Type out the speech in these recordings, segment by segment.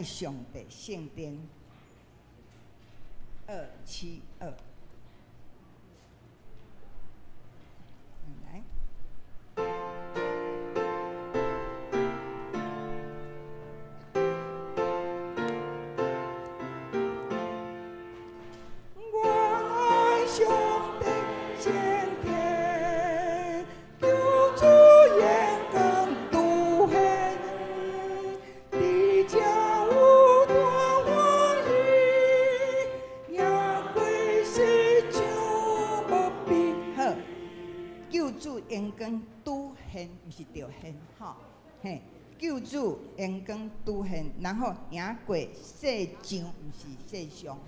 愛上帝聖殿272。來。我愛上帝聖殿，救主榮光拄現，佇這有大歡喜，贏過世上無比。好，救主榮光拄現，毋是著現，吼，嘿，救主榮光拄現，然後贏過世上，毋是世上。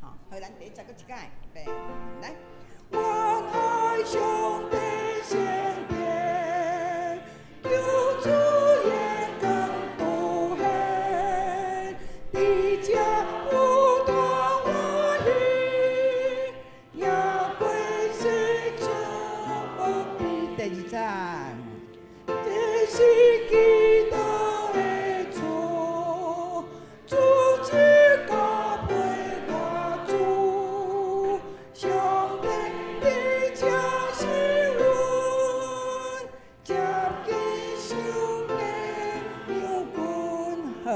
吼，好，咱第一節閣一擺，預備，來。我愛上帝聖殿，救主榮光拄現，佇這有大歡喜，贏過世上無比。第二節，這是基督的厝，主子交陪我住，上帝佇這施恩，接近受敬羊群。好，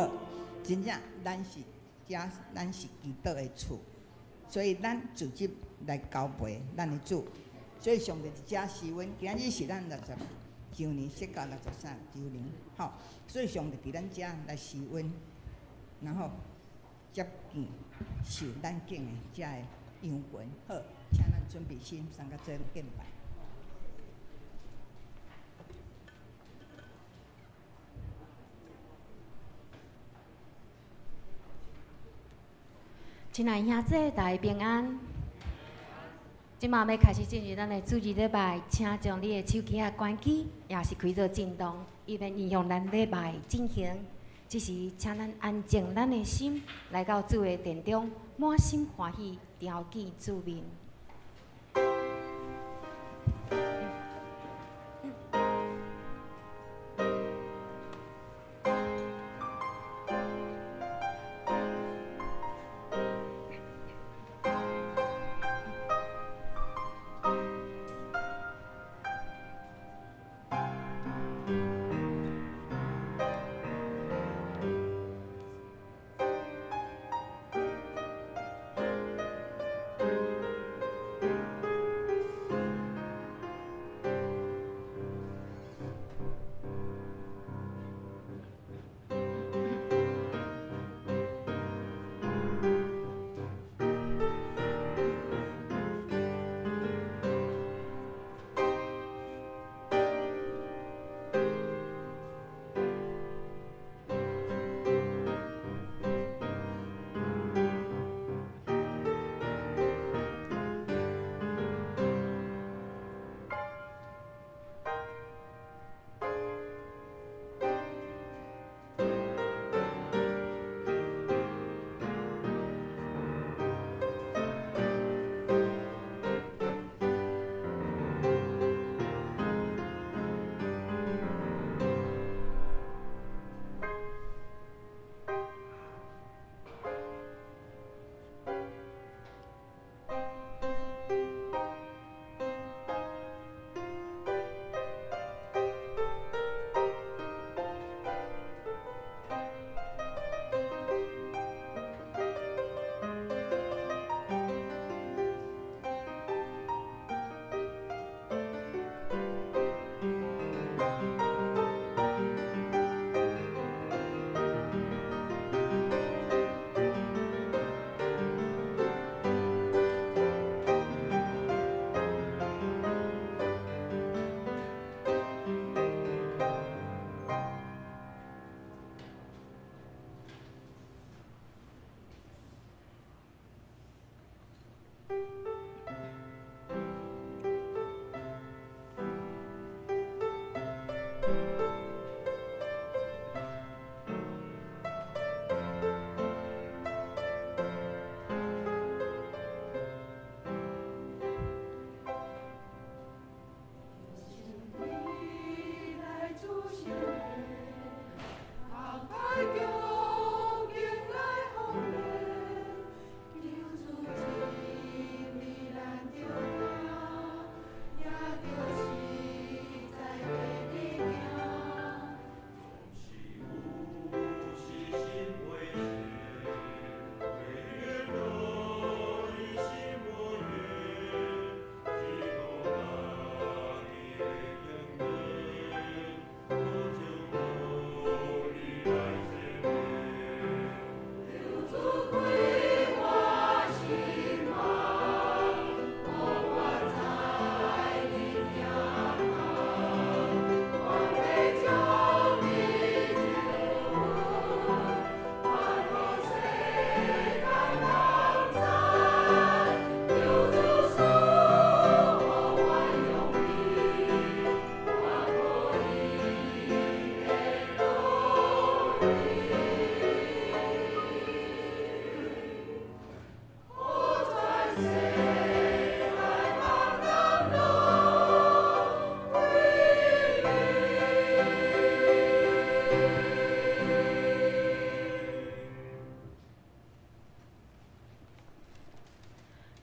真正咱是遮，咱是基督的厝，所以咱直接來交陪咱的主。所以上帝佇遮施恩，今日是咱60週年，釋教63週年，吼。所以上帝佇咱遮來施恩，然後接見受咱敬的遮的羊群。好，請咱準備心，送甲做敬拜。親愛兄弟，大家平安。這馬欲開始進入咱的主日禮拜，請將你的手機仔關機，抑是開做震動，以免影響咱禮拜進行。這時，請咱安靜咱的心，來到主的殿中，滿心歡喜，朝見主面。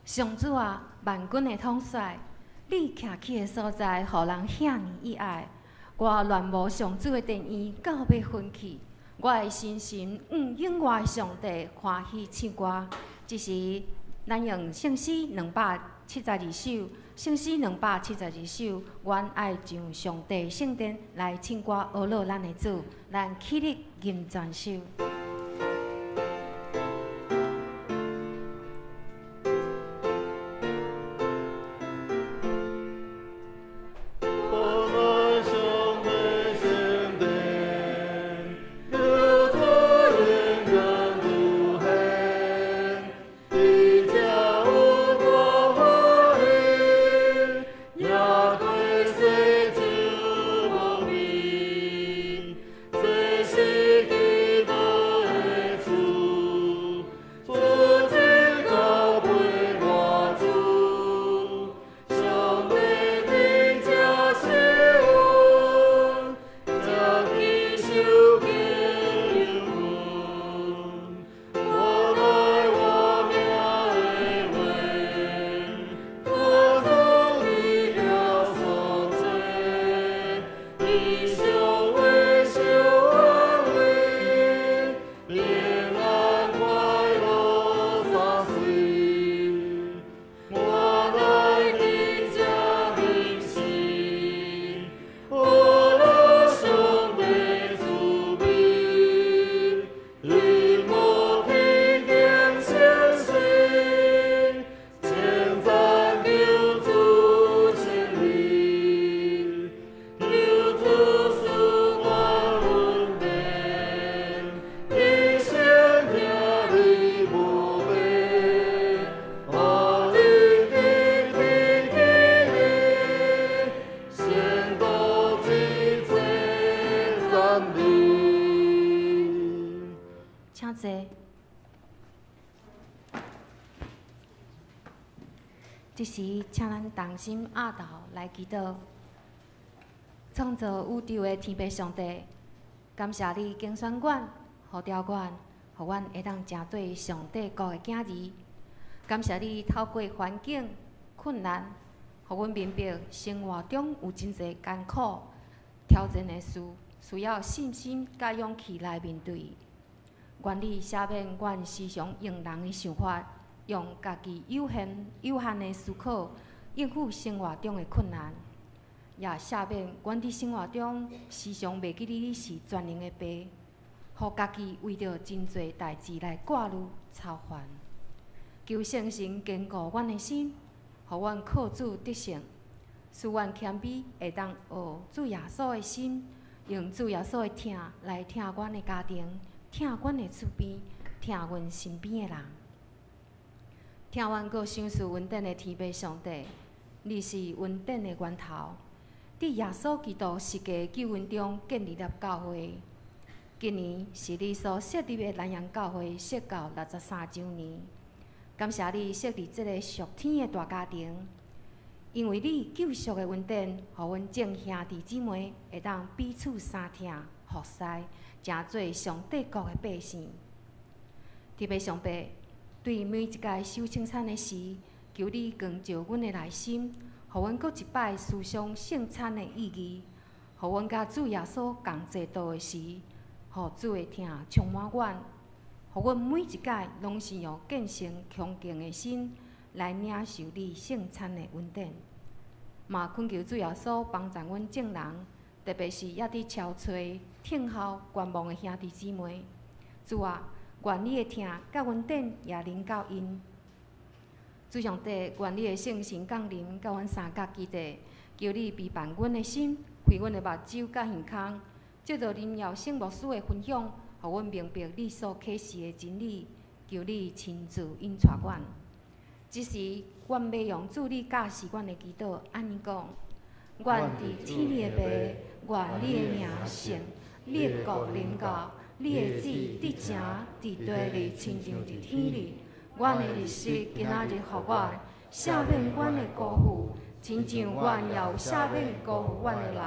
上主啊，萬軍的統帥，你徛起的所在，予人遐爾意愛。我戀慕上主的殿院，到欲昏去。我的身心向永活的上帝歡喜唱歌。這時，咱用聖詩272首，聖詩272首，阮愛上上帝聖殿來唱歌，呵咾咱的主，咱起立吟全首。請坐。這時，請咱同心徼頭來祈禱。創造宇宙的天父上帝，感謝你揀選阮、呼召阮，予阮會當成做上帝國的囝兒。感謝你透過環境困難，予阮明白生活中有真濟艱苦挑戰的事，需要信心佮勇氣來面對。願你赦免阮時常用人的想法，用家己有限的思考應付生活中的困難，也赦免阮佇生活中時常袂記得你是全能的父，予家己為著真濟代誌來掛慮操煩。求聖神堅固阮的心，予阮靠主得勝，使阮謙卑會當學主耶穌的心，用主耶穌的疼來疼阮的家庭，疼阮的厝邊，疼阮身邊的人。疼阮閣賞賜恩典的天父上帝，你是恩典的源頭。佇耶穌基督十架救恩中建立了教會。今年是你所設立的南洋教會設教63週年。感謝你設立這個屬天的大家庭，因為你救贖的恩典，予阮眾兄弟姊妹會當彼此相疼服侍，成做上帝國的百姓。天父上帝，對每一屆守聖餐的時，求你光照阮的內心，予阮閣一擺思想聖餐的意義，予阮佮主耶穌仝坐桌的時，予主的疼充滿阮，予阮每一擺攏是用虔誠恭敬的心來領受你聖餐的恩典。嘛懇求主耶穌幫助阮眾人，特別是猶佇憔悴、等候、觀望的兄弟姊妹。主啊，願你的疼佮恩典也臨到𪜶。主上帝，願你的聖神降臨到阮三甲基地，求你陪伴阮的心，開阮的目睭佮耳孔，藉著林耀星牧師的分享，予阮明白你所啟示的真理。求你親自引帶阮。這時，阮欲用主你教示阮的祈禱，按呢講：願佇天裡的父，願你的名聖，你的國臨到，你的旨意成佇地裡，親像佇天裡。阮的日食今仔日予阮，赦免阮的辜負，親像阮也有赦免辜負阮的人。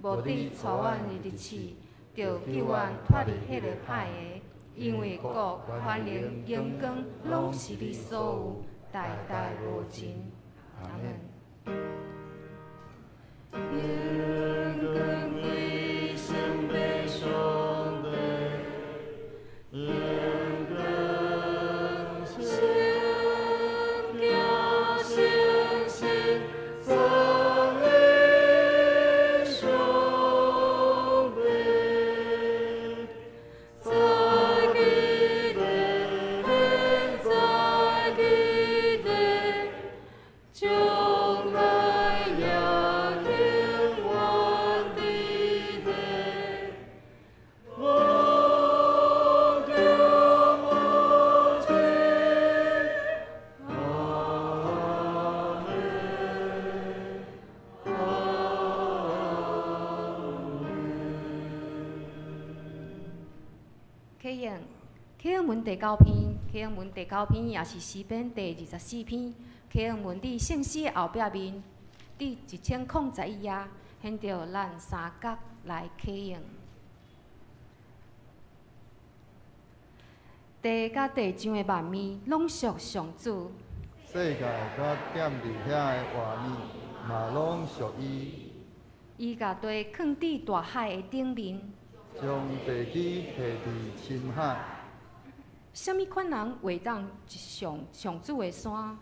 無得帶阮入去試，著救阮脫離彼个歹的。因為國、權能、榮光，攏是你所有，代代無盡。阿門。榮光歸聖父上帝，榮光聖子聖神，讚美上帝，在基督，在基督，將來也永遠佇咧。無窮無盡，阿門，阿門。啟應，啟應文第九篇，啟應文第九篇也是詩篇第24篇。啟應文佇聖詩後壁面，佇1011頁，現著咱三角來啟應。地佮地上的萬物攏屬上主。世界佮踮佇遐的活物嘛攏屬伊。伊共地囥佇大海的頂面，將地基下佇深海。啥物款人會當上上主的山？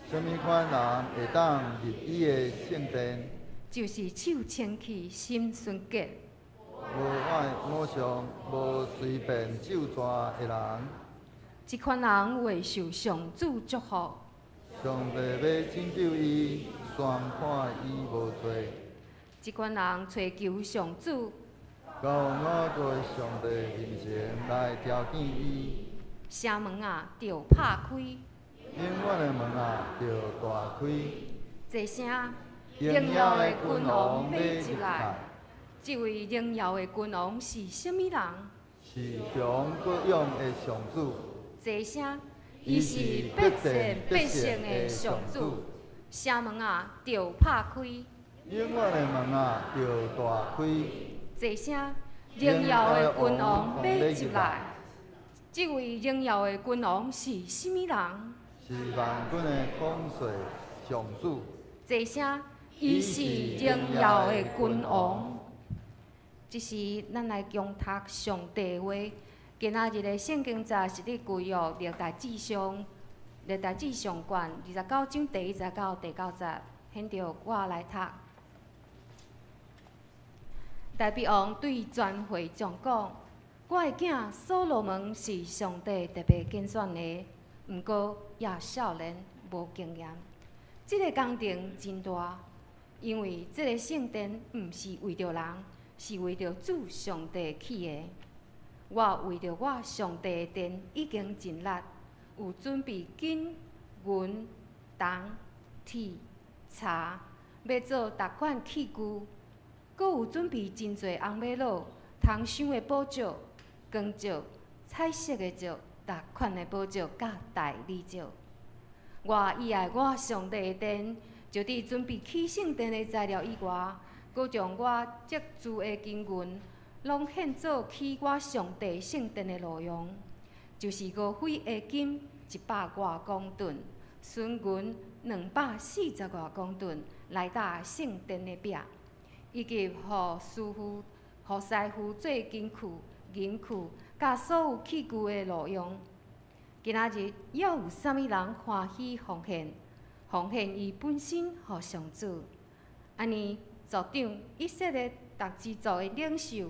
啥物款人會當入伊的聖殿？就是手清氣、心純潔，無拜偶像、無隨便咒詛的人。這款人會受上主祝福。上帝欲拯救伊，宣判伊無罪。這款人揣求上主，到我國上帝面前來調見伊。城門仔，著拍開。永遠的門仔，著大開。齊聲，榮耀的君王欲入來。這位榮耀的君王是啥物人？是強閣勇的上主。齊聲，伊是必戰必勝的上主。城門仔，著拍開。永遠的門仔，著大開。齊聲，榮耀的君王欲入來。這位榮耀的君王是啥物人？是萬軍的統帥上主。齊聲，伊是榮耀的君王。這時，咱來恭讀上帝話。今仔日的聖經節是佇舊約歷代志上，歷代志上卷29章第1節到第9節，現著我來讀。大衛王對全會眾講：我的囝所羅門是上帝特別揀選的，毋過也少年無經驗。這个工程真大，因為這个聖殿毋是為著人，是為著主上帝起的。我為著我上帝的殿已經盡力，有準備金、銀、銅、鐵、柴，欲做逐款器具，閣有準備真濟紅瑪瑙、通鑲的寶石、光石、彩色的石、逐款的寶石佮大理石。我以愛我上帝的殿，就佇準備起聖殿的材料以外，閣將我積聚的金銀，攏獻做起我上帝聖殿的路用，就是俄斐的金100外公噸，純銀240外公噸，來搭聖殿的壁，以及予師傅做金器、銀器，佮所有器具的路用。今仔日猶有啥物人歡喜奉獻？奉獻伊本身予上主。按呢，族長以色列逐支族的領袖，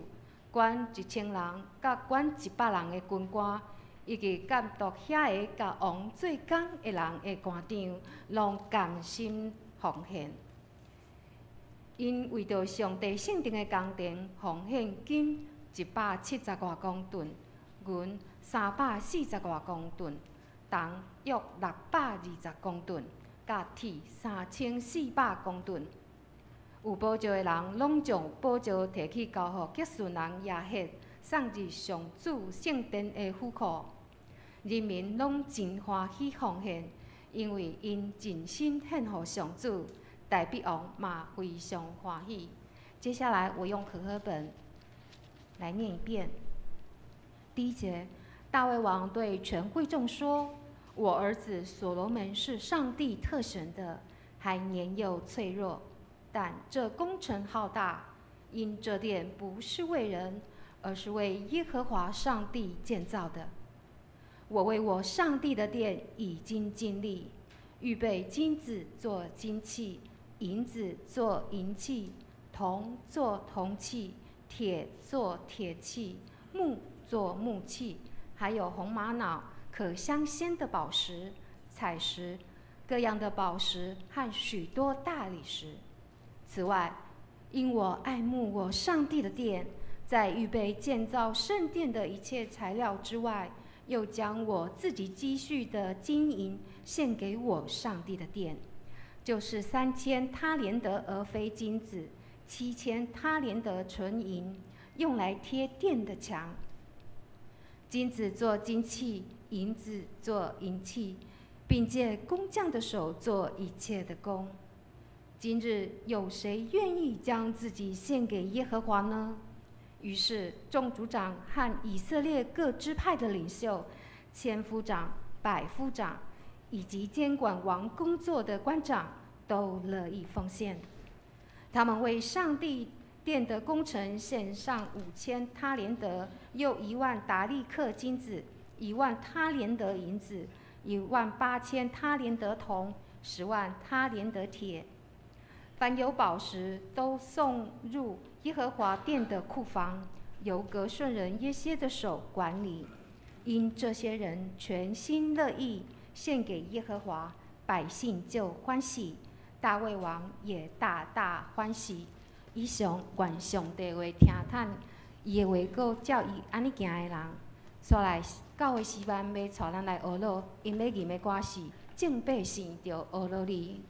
管1000人佮管100人的軍官，以及監督遐个共王做工的人的官長，攏甘心奉獻。𪜶為著上帝聖殿的工程，奉獻金170外公噸，銀340外公噸，銅約620公噸，佮鐵3400公噸。有寶石的人，攏將寶石提去交予革順人亞赫，送入上主聖殿的府庫。人民攏真歡喜奉獻，因為𪜶盡心獻予上主。大衛王嘛非常歡喜。接下來我用和合本來念一遍。第一節，大衛王對全會眾說：“我兒子所羅門是上帝特選的，還年幼脆弱，但這工程浩大，因這殿不是為人，而是為耶和華上帝建造的。我為我上帝的殿已經盡力，預備金子做金器，銀子做銀器，銅做銅器，鐵做鐵器，木做木器，還有紅瑪瑙、可鑲嵌的寶石、彩石、各樣的寶石和許多大理石。此外，因我愛慕我上帝的殿，在預備建造聖殿的一切材料之外，又將我自己積蓄的金銀獻給我上帝的殿，就是3000他連得俄非金子，7000他連得純銀，用來貼殿的牆。金子做金器，銀子做銀器，並借工匠的手做一切的工。今日有誰願意將自己獻給耶和華呢？於是眾族長和以色列各支派的領袖、千夫長、百夫長，以及監管王工作的官長，都樂意奉獻。他們為上帝殿的工程獻上5000他連得，又1萬達力克金子，1萬他連得銀子，1萬8000他連得銅，10萬他連得鐵。凡有寶石，都送入耶和華殿的庫房，由革順人耶歇的手管理。因這些人全心樂意獻給耶和華，百姓就歡喜，大衛王也大大歡喜。以上願上帝話聽趁伊的話閣照伊按呢行的人，煞來教會詩班欲帶咱來學樂，𪜶欲吟的歌是《眾百姓著呵咾你》。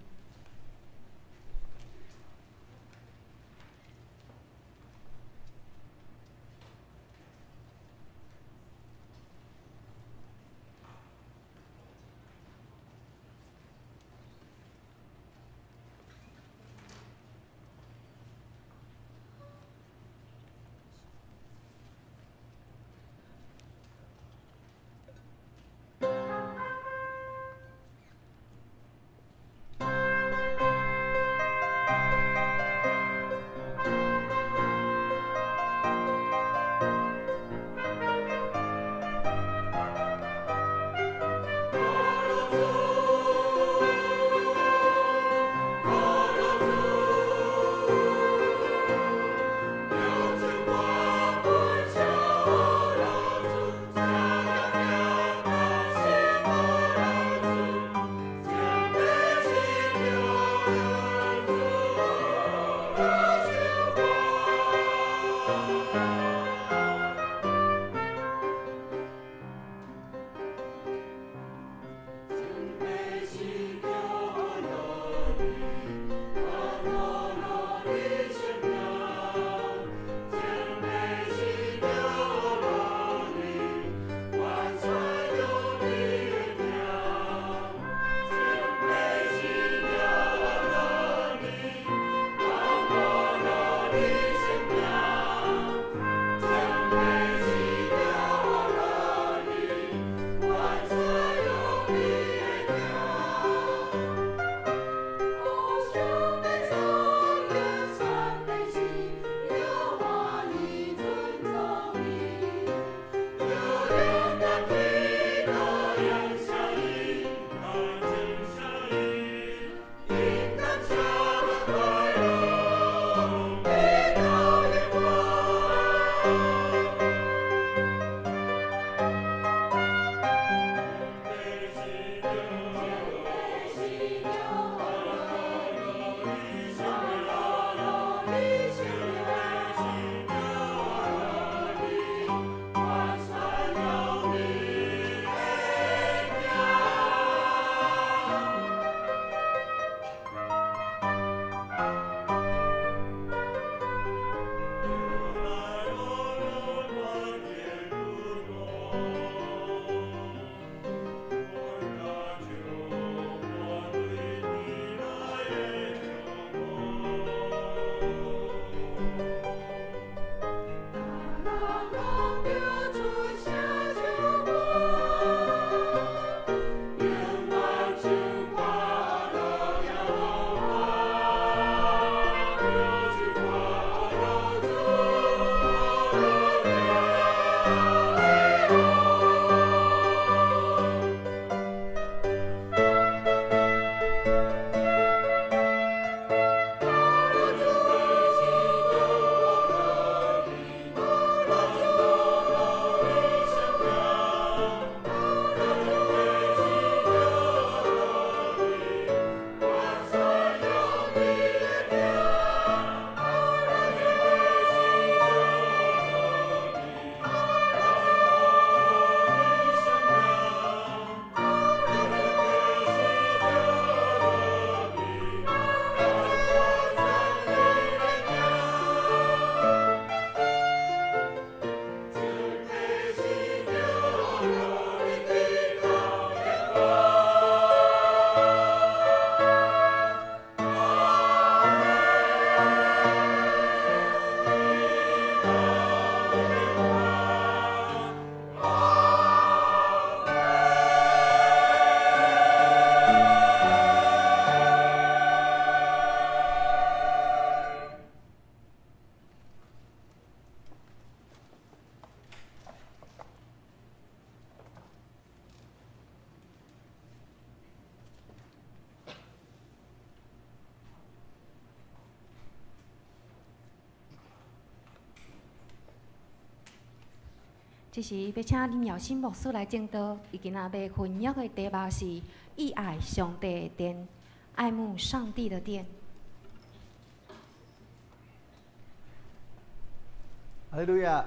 這時欲請林耀新牧師來證道，伊今仔欲分享的題目是“意愛上帝的殿”，愛慕上帝的殿。哈利路亞！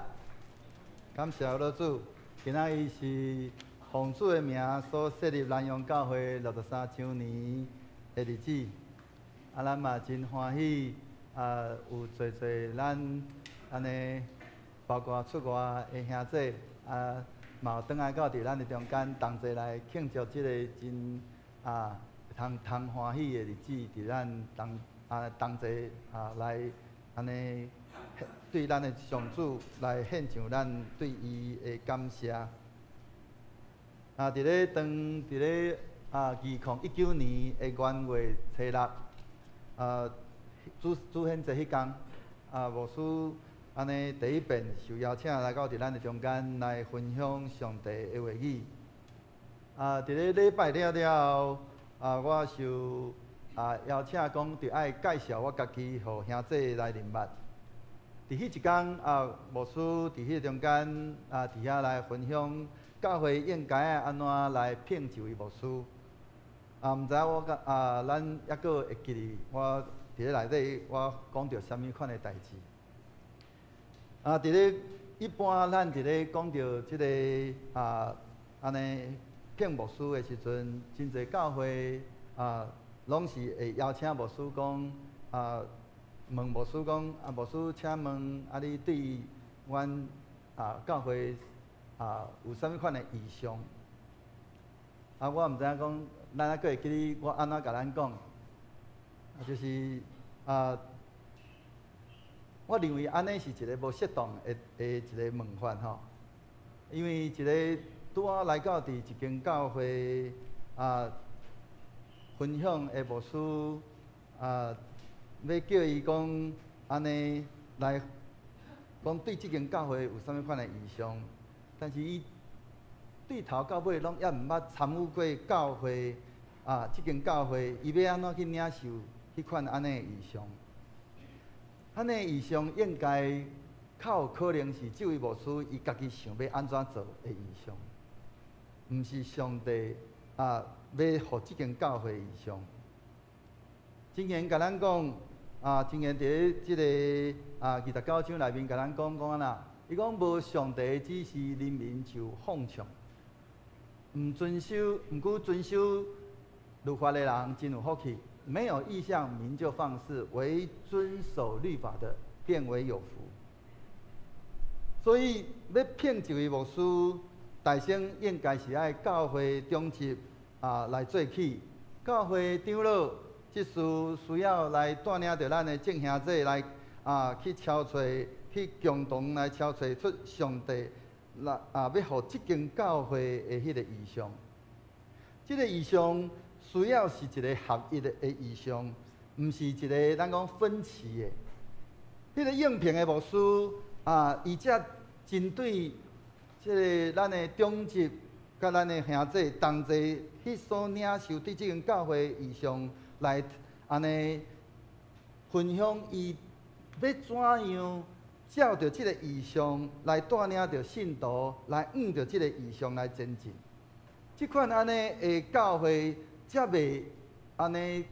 感謝老主，今仔日是奉主的名所設立南陽教會63週年的日子，啊，咱嘛真歡喜啊，有濟濟咱按呢，包括出外的兄弟啊，嘛有轉來到佇咱的中間，同齊來慶祝這个真啊通通歡喜的日子，佇咱同啊同齊啊來按呢對咱的上主來獻上咱對伊的感謝。啊，佇咧當佇咧啊2019年的元月初六，啊主主顯節彼工，啊牧師按呢第一遍受邀請來到佇咱的中間來分享上帝的話語。啊，佇咧禮拜了了後，啊我受啊邀請講，著愛介紹我家己，予兄弟來認捌。佇彼一工啊，牧師佇彼个中間啊，佇遐來分享教會應該愛按怎來聘一位牧師。啊，毋知我佮啊，咱猶閣會記得我佇咧內底我講著啥物款的代誌？啊，佇咧一般咱佇咧講著這个啊，按呢聘牧師的時陣，真濟教會啊，攏是會邀請牧師講啊。問牧師講，啊，牧師，請問，啊，你對阮啊教會啊有啥物款的異象？啊，我毋知影講，咱猶閣會記得我按怎共咱講？啊，就是啊，我認為按呢是一个無適當的的一个問法吼，因為一个拄仔來到佇一間教會啊，分享的牧師啊。欲叫伊講按呢來講對這間教會有啥物款的異象，但是伊對頭到尾攏猶毋捌參與過教會啊，這間教會伊欲按怎去領受彼款按呢的異象？按呢異象應該較有可能是這位牧師伊家己想欲按怎做的異象，毋是上帝啊欲予這間教會異象。箴言共咱講，啊，箴言佇咧這个啊29章內面共咱講講按怎？伊講無上帝的指示，人民就放縱，毋遵守，毋過遵守律法的人真有福氣。沒有異象，民就放肆；惟遵守律法的，便為有福。所以欲聘一位牧師，大先應該是愛教會長執啊來做起，教會長老。執事需要來帶領著咱的眾兄弟來啊去敲揣，去共同來敲揣出上帝來啊，欲予這間教會的彼个異象。這个異象需要是一个合一的異象，毋是一个咱講分歧的。彼个應聘的牧師啊，伊才針對這个咱的長執佮咱的兄弟同齊彼所領受對這間教會異象。來按呢分享，伊欲怎樣照著這个異象來帶領著信徒來按著這个異象來前進。這款按呢的教會，才袂按呢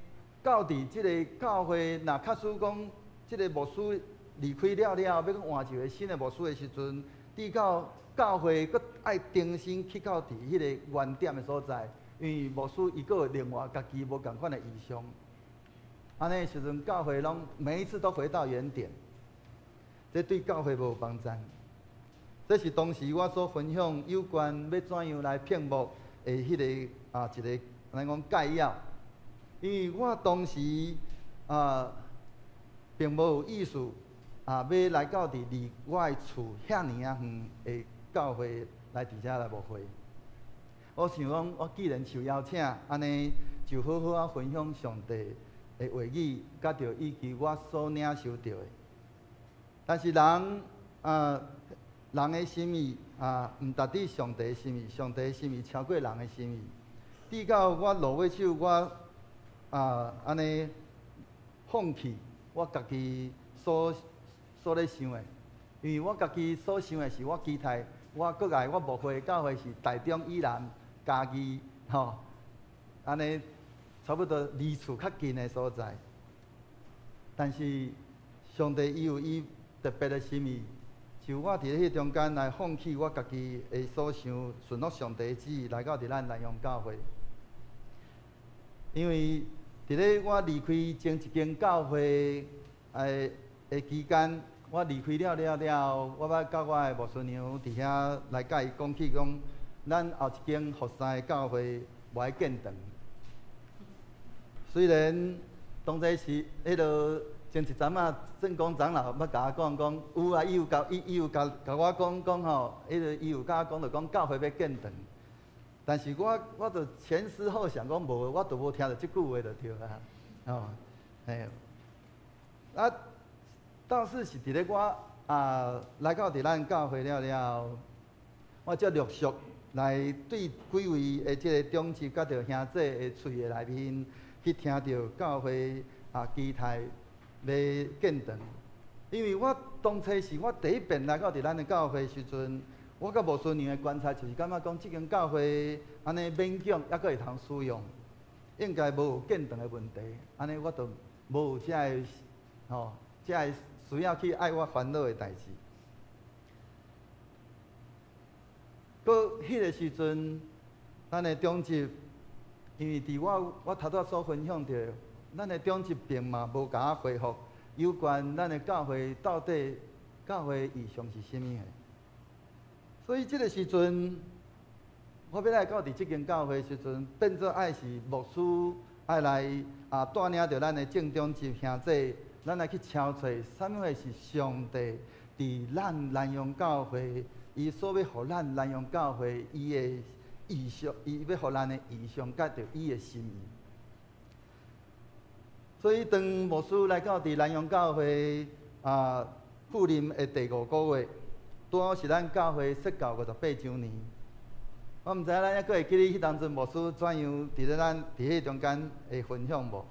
到佇這个教會，若假使講這个牧師離開了了後，欲閣換一个新的牧師的時陣，直到教會閣愛重新去到佇彼个原點的所在。因為牧師伊閣有另外家己無仝款的異象，按呢時陣教會攏每一次都回到原點，這對教會無幫助。這是當時我所分享有關欲怎樣來聘牧的彼个啊一个咱講概要。因為我當時啊並無有意思啊欲來到佇離我的厝遐爾仔遠的教會來佇遮來牧會。我想講，我既然受邀請，按呢就好好仔分享上帝的話語，佮著以及我所領受著的。但是人啊，人的心意啊，毋達佇上帝的心意，上帝的心意超過人的心意。直到我落尾手，我啊按呢放棄我家己所所咧想的，因為我家己所想的是我期待我閣愛我牧會教會是台中以南嘉義吼，按呢差不多離厝較近的所在。但是上帝伊有伊特別的心意，就我佇彼中間來放棄我家己的所想，順服上帝的旨意來到佇咱南陽教會。因為佇咧我離開前一間教會的期間，我離開了了了後，我捌佮我的牧師娘佇遐來佮伊講起講，咱後一間服侍的教會無愛建堂。雖然當初是彼落前一陣仔，正光長老捌共我講講，有啊，伊有共伊伊有共共我講講吼，彼个伊有共我講著講教會欲建堂，但是我我就前思後想講無，我都無聽著這句話就對啊，吼，嘿，啊，倒是是佇咧我啊來到佇咱教會了了後，我才陸續來對幾位的這个長執佮著兄姊的喙的內面去聽著教會啊期待欲建堂，因為我當初是我第一遍來到佇咱的教會時陣，我佮牧師娘的觀察就是感覺講，這間教會按呢勉強猶閣會通使用，應該無有建堂的問題，按呢我就無有這个吼，這个需要去愛我煩惱的代誌。閣彼个時陣，咱的長執，因為佇我我頭拄仔所分享著，咱的長執並嘛無共我回覆有關咱的教會到底教會異象是啥物的。所以這个時陣，我欲來到佇這間教會時陣，變做愛是牧師愛來啊帶領著咱的正長執兄姊，咱來去敲揣啥物貨是上帝佇咱南陽教會，伊所欲予咱南陽教會伊的異象，伊欲予咱的異象，佮著伊的心意。所以當牧師來到佇南陽教會啊赴任的第五個月，拄好是咱教會設教58週年。我毋知影咱猶閣會記得彼當陣牧師怎樣佇咧咱佇彼中間的分享無？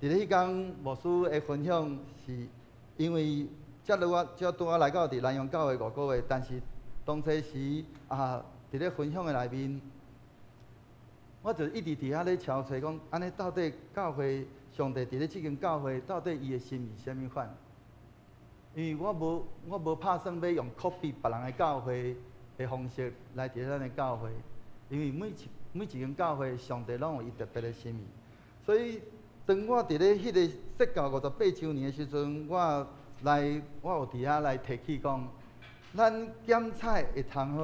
佇咧彼工牧師的分享是因為才拄仔才拄仔來到佇南陽教會五個月，但是當初時啊，佇咧分享的內面，我就一直佇遐咧敲揣講，按呢到底教會上帝佇咧這間教會到底伊的心意啥物款？因為我無我無拍算欲用 copy 別人的教會的方式來佇咱的教會，因為每一每一間教會上帝攏有伊特別的心意，所以當我佇咧彼個設教58週年的時陣，我來我有佇遐來提起講，咱檢採會通好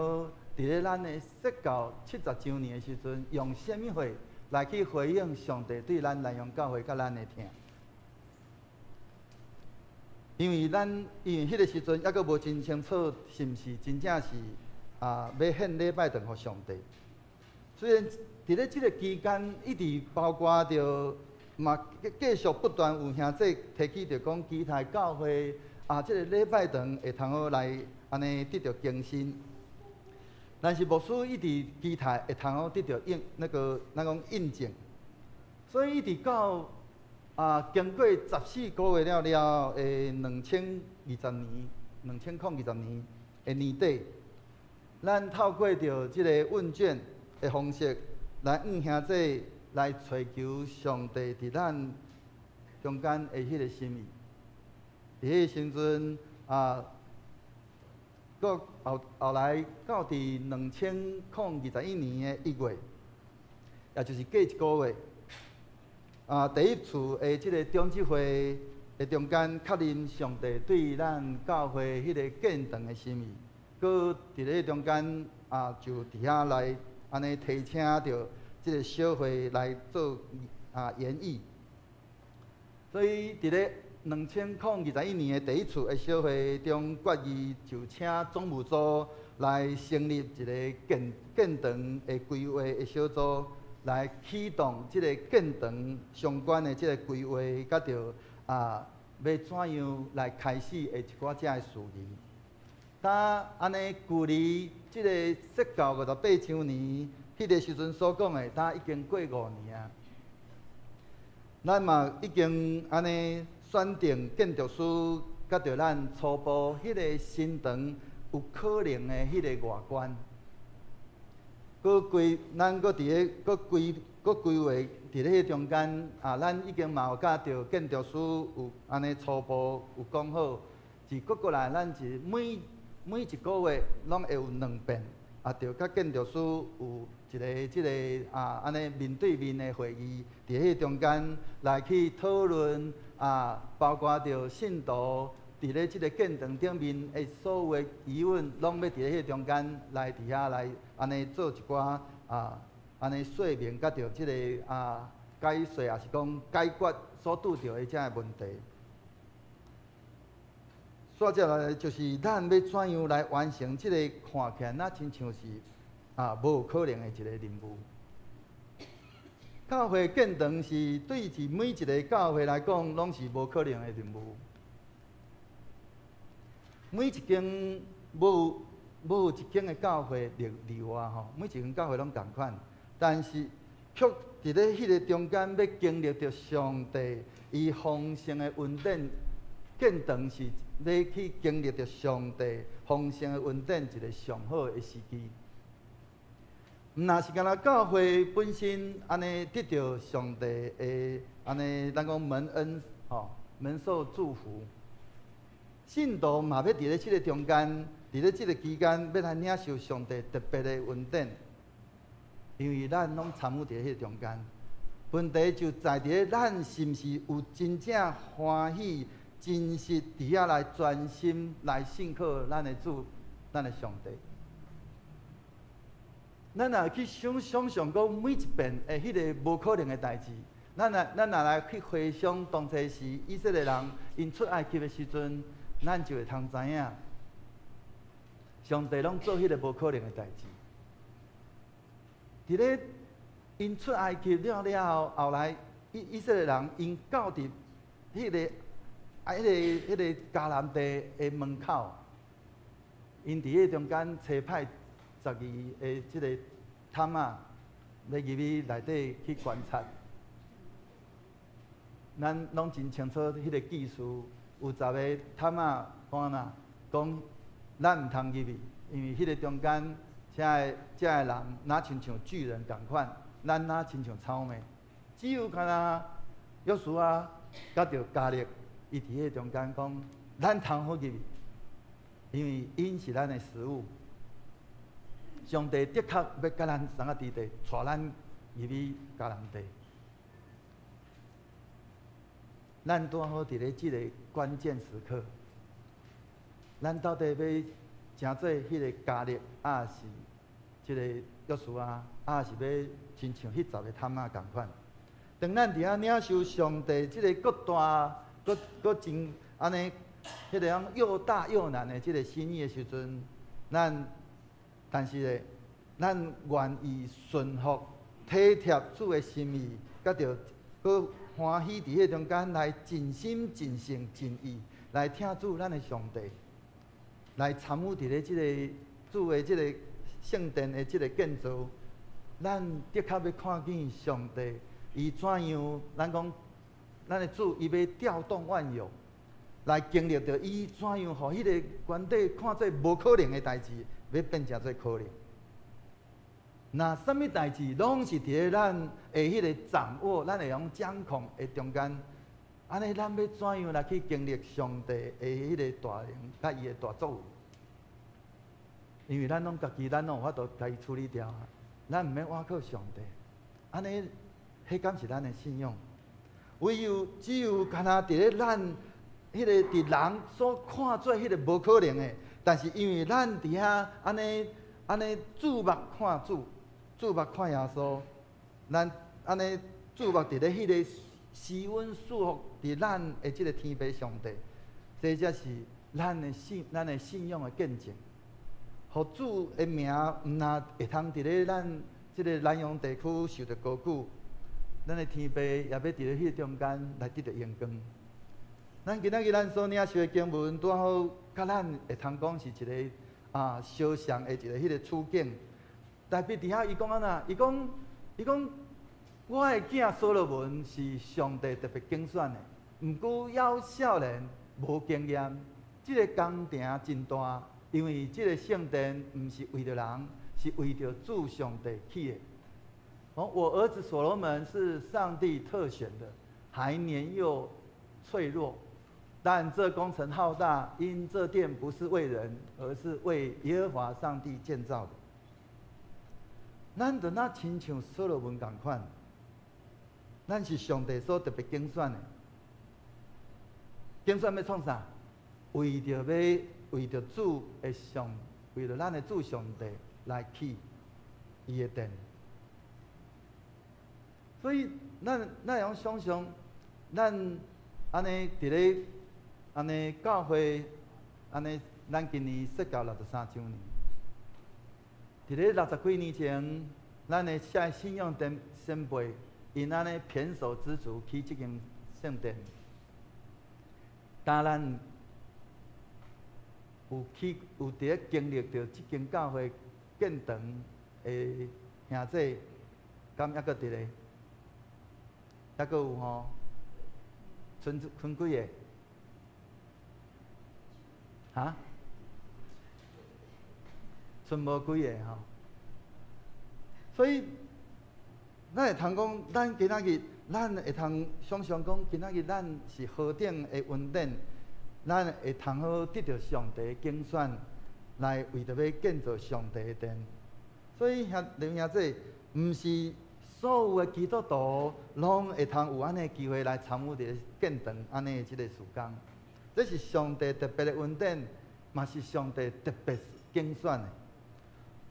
佇咧咱的設教70週年的時陣，用啥物貨來去回應上帝對咱南陽教會佮咱的疼。因為咱因為彼個時陣猶閣無真清楚，是毋是真正是啊欲獻禮拜堂予上帝。雖然佇咧這個期間，一直包括著嘛繼續不斷有兄姊提起著講，期待教會啊，這个禮拜堂會通好來按呢得著更新。但是牧師一直期待會通好得著印那個咱講印證，所以一直到啊經過14個月了了的2020年，2020年的年底，咱透過著這個問卷的方式來向兄姊來揣求上帝佇咱中間的彼个心意。佇彼个時陣啊，閣後後來到佇2021年的1月，也就是過一個月，啊，第一次的這個長執會的中間確認上帝對咱教會彼个建堂的心意，閣佇咧中間啊，就佇遐來按呢提請著這個小會來做啊研議。所以佇咧2021年的第一次的小會中決議，就請總務組來成立一個建建堂的規劃的小組，來啟動這個建堂相關的這個規劃，佮著啊，欲怎樣來開始的一寡這的事宜。當按呢，距離這個設教58週年，彼個時陣所講的，當已經過五年啊。咱嘛已經按呢選定建築師，佮著咱初步彼個新堂有可能的彼个外觀。閣規，咱閣佇咧，閣規，閣規劃佇咧彼中間啊，咱已經嘛有佮著建築師有按呢初步有講好，是閣過來咱是每每一個月攏會有兩遍，啊，著佮建築師有一个這个啊，按呢面對面的會議，佇彼中間來去討論啊，包括著信徒佇咧這个建堂頂面的所有的疑問，攏欲佇咧彼中間來佇遐來按呢做一寡啊，按呢說明，佮著這个啊解說，抑是講解決所拄著的這个問題。煞接來就是咱欲怎樣來完成這個看起來若親像是啊無可能的一個任務。教會建堂是對佇每一个教會來講，攏是無可能的任務。每一間無無一間的教會例例外吼，每一間教會攏仝款，但是卻佇咧彼个中間欲經歷著上帝伊豐盛的恩典，建堂是欲去經歷著上帝豐盛的恩典一个上好的時機。毋若是干焦教會本身按呢得著上帝的按呢，咱講蒙恩吼，蒙受祝福。信徒嘛欲佇咧這个中間，佇咧這个期間，欲來領受上帝特別的恩典，因為咱攏參與佇彼个中間。問題就在佇咧咱是毋是有真正歡喜、真實佇遐來專心來信靠咱的主、咱的上帝。咱若去想想像講每一遍的彼个無可能的代誌，咱若來去回想當初時以色列人𪜶出埃及的時陣，咱就會通知影，上帝攏做彼个無可能的代誌。佇咧𪜶出埃及了了後，後來以以色列人𪜶到佇彼个啊，彼个彼个迦南地的門口，𪜶佇彼个中間差派12个這个探仔，欲入去內底去觀察。咱攏真清楚彼个記事，有十个探仔講按怎，講咱毋通入去，因為彼个中間遮个遮个人若親像巨人仝款，咱若親像草蛉。只有干焦約書亞佮著迦勒，伊佇彼个中間講，咱通好入去，因為𪜶是咱的食物。上帝的確欲共咱三個弟弟帶咱入去迦南地。咱拄好佇咧這个關鍵時刻，咱到底欲成做彼个迦勒，抑是這个約書亞，抑是欲親像彼十个探仔仝款？當咱佇遐領受上帝這个閣大、閣閣真按呢，彼个講又大又難的這个心意的時陣，咱但是咧，咱願意順服、體貼主的心意，佮著閣歡喜佇彼個中間來盡心、盡性、盡意來疼主咱的上帝，來參與佇咧這个主的這个聖殿的這个建造，咱的確欲看見上帝伊怎樣，咱講咱的主伊欲調動萬有，來經歷著伊怎樣，予彼个原底看做無可能的代誌，欲變成做可能。若啥物代誌攏是佇咧咱的彼个掌握，咱會用掌控的中間，按呢咱欲怎樣來去經歷上帝的彼个大能，佮伊的大作為？因為咱攏家己，咱攏有法度共伊處理掉啊，咱毋免倚靠上帝。按呢，彼敢是咱的信仰？唯有只有干焦佇咧咱彼个佇人所看做彼个無可能的，但是因為咱佇遐按呢按呢注目看主，注目看耶穌，咱按呢注目佇咧彼个施恩賜福佇咱的這个天父上帝，這才是咱的信仰的見證。予主的名毋但會通佇咧咱這个南洋地區受著高舉，咱的天父也欲佇咧彼个中間來得著榮光。咱今仔日咱所領受的經文，拄好佮咱會通講是一个啊相像的一个彼个處境。特別佇遐伊講按怎？伊講伊講，我的囝所羅門是上帝特別揀選的，毋過猶少年無經驗，這个工程真大。因為這个聖殿毋是為著人，是為著主上帝起的。哦，我兒子所羅門是上帝特選的，還年幼脆弱，但這工程浩大，因這殿不是為人，而是為耶和華上帝建造的。咱就若親像所羅門仝款，咱是上帝所特別揀選的。揀選欲創啥？為著欲為著主的上，為著咱的主上帝來起伊的殿。所以咱咱會用想像，咱按呢佇咧按呢教會，按呢咱今年設教63週年。佇咧六十幾年前，咱的遮信仰的先輩，𪜶按呢胼手胝足起這間聖殿，當咱有去有佇咧經歷著這間教會建堂的兄弟，敢猶閣佇咧？猶閣有吼？賰賰幾个？哈？賰無幾个吼。所以，咱會通講，咱今仔日，咱會通想像講，今仔日咱是何等的恩典，咱會通好得著上帝的揀選，來為著欲建造上帝的殿。所以兄弟兄姊，毋是所有的基督徒攏會通有按呢機會來參與佇咧建堂按呢這个事工。這是上帝特別的恩典，嘛是上帝特別揀選的。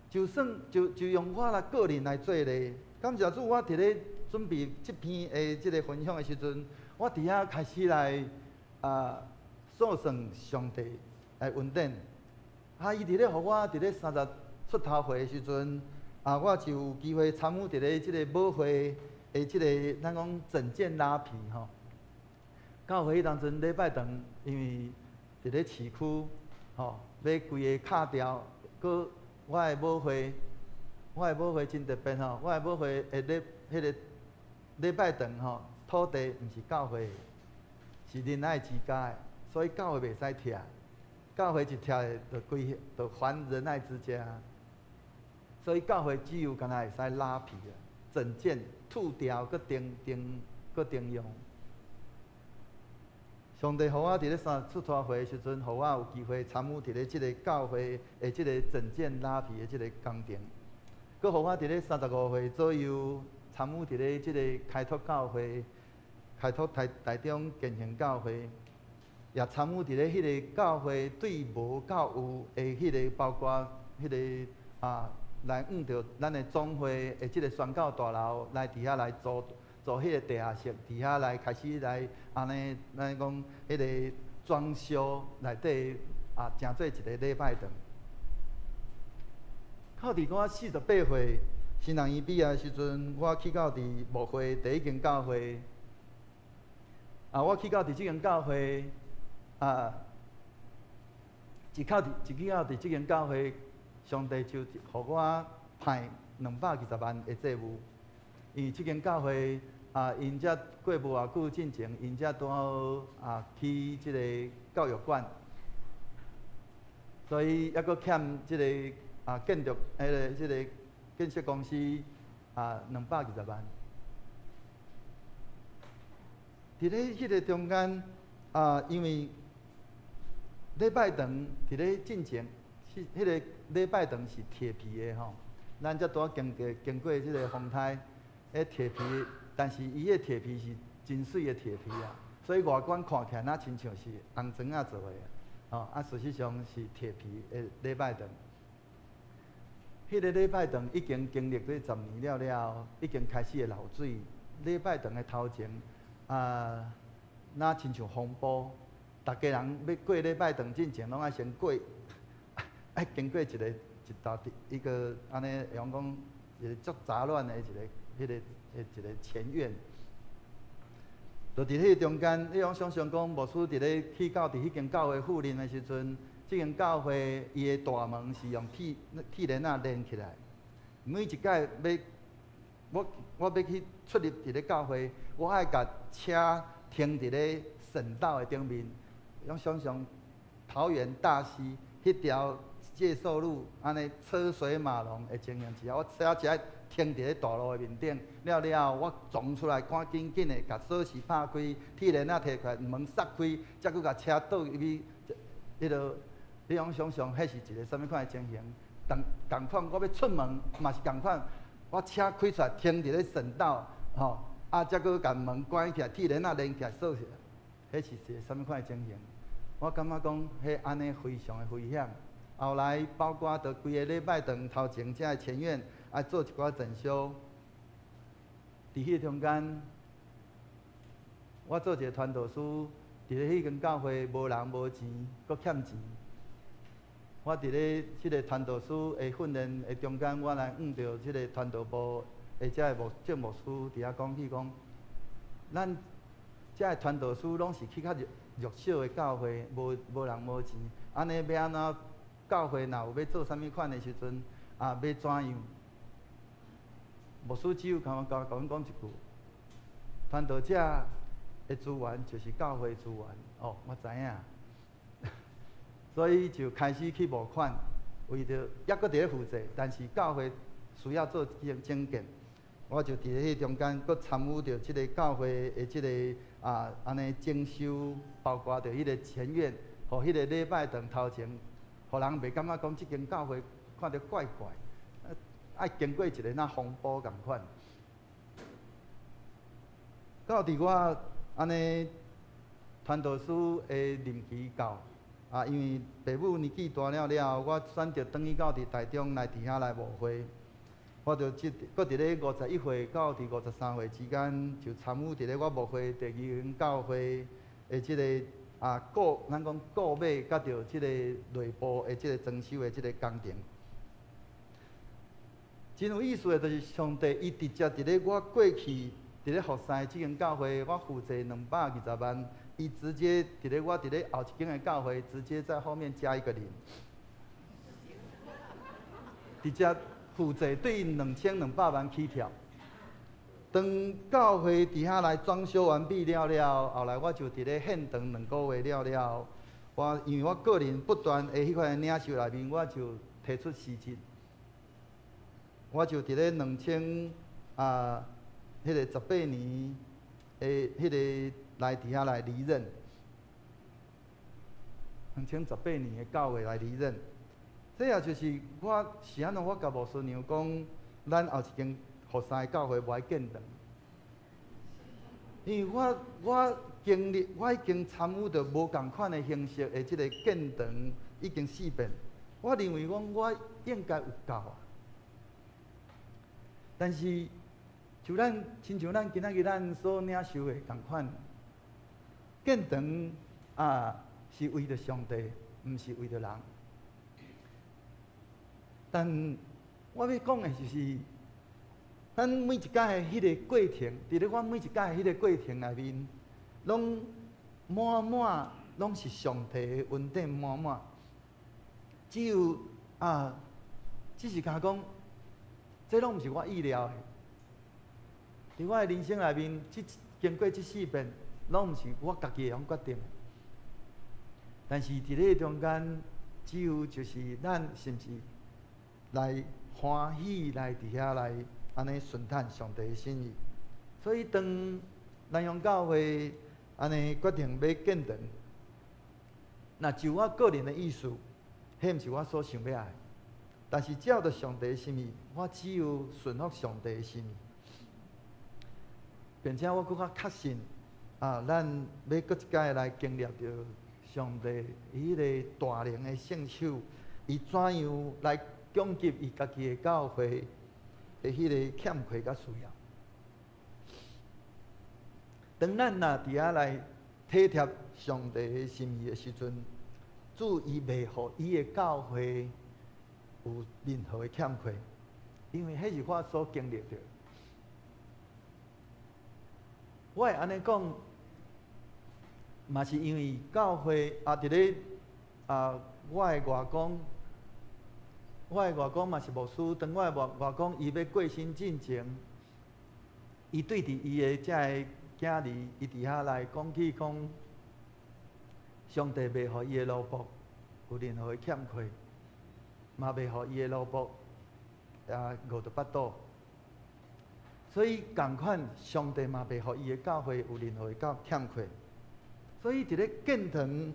就算就就用我來個人來做例，感謝主，我佇咧準備這篇的這个分享的時陣，我佇遐開始來啊數算上帝的恩典。啊，伊佇咧予我佇咧三十出頭歲的時陣，啊，我就有機會參與佇咧這个母會的這个咱講整建拉皮吼。教會彼當陣禮拜堂，因為佇咧市區吼，欲規个敲掉，閣我的母會，我的母會真特別吼，我的母會的禮彼个禮拜堂吼，土地毋是教會的，是仁愛之家的，所以教會袂使拆，教會一拆就歸就還仁愛之家，所以教會只有干焦會使拉皮啊，整建吐掉，閣重重閣重用。上帝予我佇咧三十出頭歲的時陣，予我有機會參與佇咧這个教會的這个整建拉皮的這个工程，閣予我佇咧35歲左右參與佇咧這个開拓教會、開拓台台中建行教會，也參與佇咧彼个教會對無到有的彼个，包括彼个啊，來向著咱的總會的這个宣教大樓來佇遐來租。做彼个地下室，佇遐來開始來按呢，咱講彼个裝修內底啊，成做一个禮拜堂。到佇我48歲，新人院畢業的時陣，我去到佇牧會第一間教會。啊，我去到佇這間教會，啊，一到佇一去到佇這間教會，上帝就予我派220萬的債務，因為這間教會。啊，𪜶才過無偌久進前，𪜶才拄好啊起這个教育館，所以猶閣欠這个啊建築彼个這个建設公司啊220萬。佇咧彼个中間啊，因為禮拜堂佇咧進前，是彼个禮拜堂是鐵皮的吼，咱才拄仔經過經過這个風颱，彼鐵皮。但是伊彼鐵皮是真媠的鐵皮啊，所以外觀看起來若親像是紅磚仔做的，吼啊，事實上是鐵皮的禮拜堂。彼个禮拜堂已經經歷過十年了了，已經開始會漏水。禮拜堂的頭前啊，若親像風波，逐家人欲過禮拜堂進前，攏愛先過，愛經過一个一道一個按呢，會用講一个足雜亂的一个彼个。的一个前院，就佇彼个中間，你攏想像講，牧師佇咧去到佇彼間教會赴任的時陣，這間教會伊的大門是用鐵鐵鏈仔連起來。每一擺欲我我欲去出入佇咧教會，我愛共車停佇咧省道的頂面。攏想像桃園大溪彼彼條介壽路按呢車水馬龍的情形之下，我車只停佇咧大路的面頂，了了後我衝出來，趕緊緊的共鎖匙拍開，鐵鏈仔提起來，門閂開，才閣共車倒入去。彼落你通想象，彼是一个啥物款的情形？仝仝款，我欲出門嘛是仝款，我車開出來停佇咧省道，吼，啊，才閣共門關起來，鐵鏈仔連起來鎖起來，彼是一个啥物款的情形？我感覺講，彼按呢非常的危險。後來包括著規个禮拜堂頭前遮的前院愛做一寡整修，佇彼個中間，我做一个傳道師，佇咧彼間教會無人無錢，閣欠錢。我佇咧這个傳道師的訓練的中間，我來遇著這个傳道部的遮个牧鄭牧師佇遐講起講，咱遮个傳道師攏是去較弱弱小的教會，無無人無錢，按呢欲按怎？教會若有欲做啥物款的時陣，啊，欲怎樣？牧師只有共我共阮講一句：傳道者的資源就是教會資源。哦，我知影。所以就開始去募款，為著猶閣佇咧負債，但是教會需要做整整建，我就佇咧彼中間閣參與著這个教會的這个啊，按呢整修，包括著彼个前院，予彼个禮拜堂頭前。予人袂感覺講這間教會看著怪怪，愛經過一个若風波仝款。到佇我按呢傳道師的任期到，啊，因為爸母年紀大了了後，我選擇轉去到佇台中來佇遐來牧會。我就這閣佇咧51歲到佇53歲之間，就參與佇咧我牧會第二間教會的這個。啊，購咱講購買佮著這个內部的這个裝修的這个工程，真有意思的，就是上帝伊直接佇咧我過去佇咧福山這間教會，我負責220萬，伊直接佇咧我佇咧後一間的教會，直接在後面加一個零，直接負責對2200萬起跳。當教會佇遐來裝修完畢了了，後來我就佇咧現場2個月了了，我因為我個人不斷的彼款領袖內面，我就提出辭職。我就佇咧兩千啊，彼个十八年的彼个來佇遐來離任。2018年的9月來離任，這也就是我是按怎我共牧師娘講，咱後一間福山的教會無愛建堂，因為我我經歷，我已經參與著無仝款的形式的這个建堂已經四遍，我認為講我應該有夠啊。但是，就咱親像咱今仔日咱所領受的仝款，建堂啊是為著上帝，毋是為著人。但我欲講的就是，咱每一擺的彼个過程，佇咧我每一擺的彼個過程內面，攏滿滿攏是上帝的恩典滿滿。只有啊，只是敢講，這攏毋是我意料的。佇我的人生內面，這經過這四遍，攏毋是我家己會曉決定的。但是佇咧中間，只有就是咱是毋是來歡喜來佇遐來按呢順趁上帝的心意。所以當南陽教會按呢決定欲建堂，若就我個人的意思，彼毋是我所想欲愛。但是照著上帝的心意，我只有順服上帝的心意，並且我閣較確信啊，咱欲閣一擺來經歷著上帝伊彼个大能的聖手，伊怎樣來供給伊家己的教會的彼个欠缺佮需要。當咱若佇遐來體貼上帝的心意的時陣，主伊袂予伊的教會有任何的欠缺，因為彼是我所經歷著。我會按呢講，嘛是因為教會啊，佇咧啊，我的外公，我的外公嘛是牧師。當我的外外公伊欲過身進前，伊對佇伊的遮个囝兒，伊佇遐來講起講，上帝袂予伊的奴僕有任何的欠缺，嘛袂予伊的奴僕也餓著腹肚。所以仝款，上帝嘛袂予伊的教會有任何的欠缺。所以佇咧建堂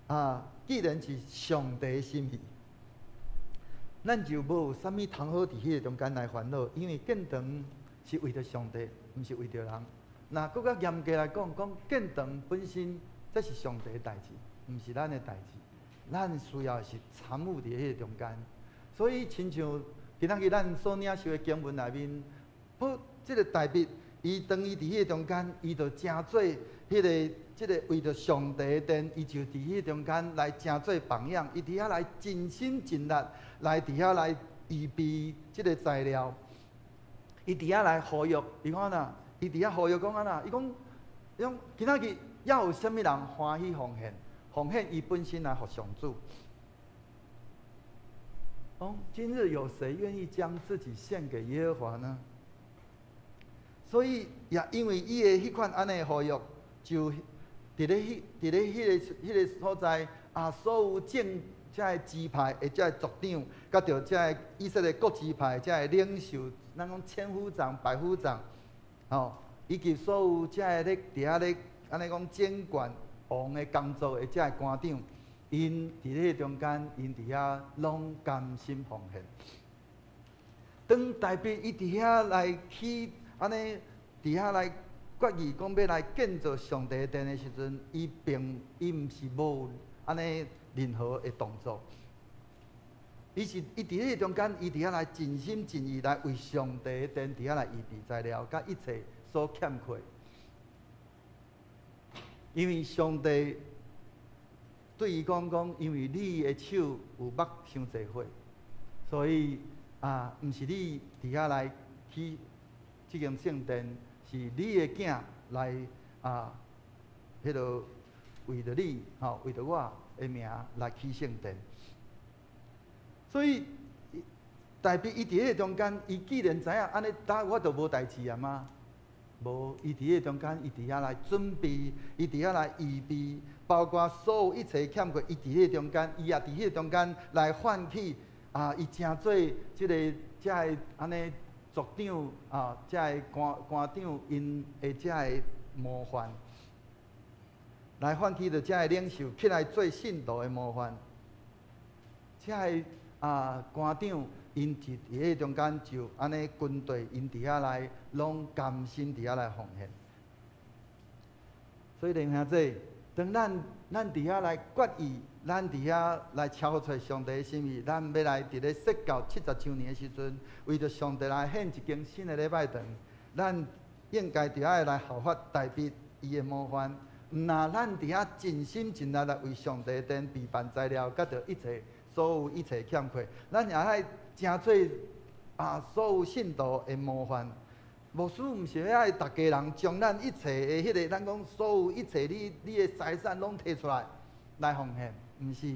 啊，既然是上帝的心意，咱就無啥物通好佇彼个中間來煩惱，因為建堂是為著上帝，毋是為著人。若閣較嚴格來講，講建堂本身這是上帝的代誌，毋是咱的代誌。咱需要的是參與佇彼个中間。所以，親像今仔日咱所領受的經文內面，好，這个大衛，伊當伊佇彼個中間，伊就成做彼个、這个為著上帝的殿，伊就佇彼个中間來成做榜樣，伊佇遐來盡心盡力來佇遐來預備這个材料，伊佇遐來呼籲，伊講按怎？伊佇遐呼籲講按怎？伊講，伊講今仔日猶有啥物人歡喜奉獻？奉獻伊本身來予上主。講今日有誰願意將自己獻給耶和華呢？所以也因為伊的彼款按呢呼籲，就佇咧彼個所在啊，所有眾這个支派的這个族長，佮著這个以色列各支派這个領袖，咱講千夫長、百夫長，吼，以及所有這个咧佇遐咧按呢講掌管王的工作的這个官長，𪜶佇咧中間，𪜶佇遐攏甘心奉獻。當大衛伊佇遐來起按呢，佇遐來決議講欲來建造上帝的殿的時陣，伊毋是無按呢任何的動作，伊是伊佇彼個中間，伊佇遐來盡心盡意來為上帝的殿佇遐來預備材料，佮一切所欠缺。因為上帝對伊講講，因為你的手有目傷濟血，所以啊，毋是你佇遐來起這間聖殿，是你的囝來啊，彼个為著你吼，為著我的名來起聖殿。所以大衛伊佇彼个中間，伊既然知影按呢，呾我就無代誌啊嘛。無，伊佇彼個中間，伊佇遐來準備，伊佇遐來預備，包括所有一切欠缺，伊佇彼個中間，伊也佇彼個中間來喚起啊，伊成做這个這个按呢族長啊，這个官長𪜶的這个模範，來喚起著這个領袖起來做信徒的模範，這个啊官長。𪜶佇彼個中間就按呢軍隊，𪜶佇遐來攏甘心佇遐來奉獻。所以弟兄姊，當咱佇遐來決意，咱佇遐來超出上帝的心意，咱欲來佇咧釋教70週年的時陣，為著上帝來獻一間新的禮拜堂，咱應該著愛來效法大衛伊的模範。毋若咱佇遐盡心盡力來為上帝殿備辦材料，佮著一切所有一切欠缺，咱也愛成做啊所有信徒的模範。牧師毋是愛逐家人將咱一切的彼个，咱講所有一切你的財產攏提出來來奉獻，毋是，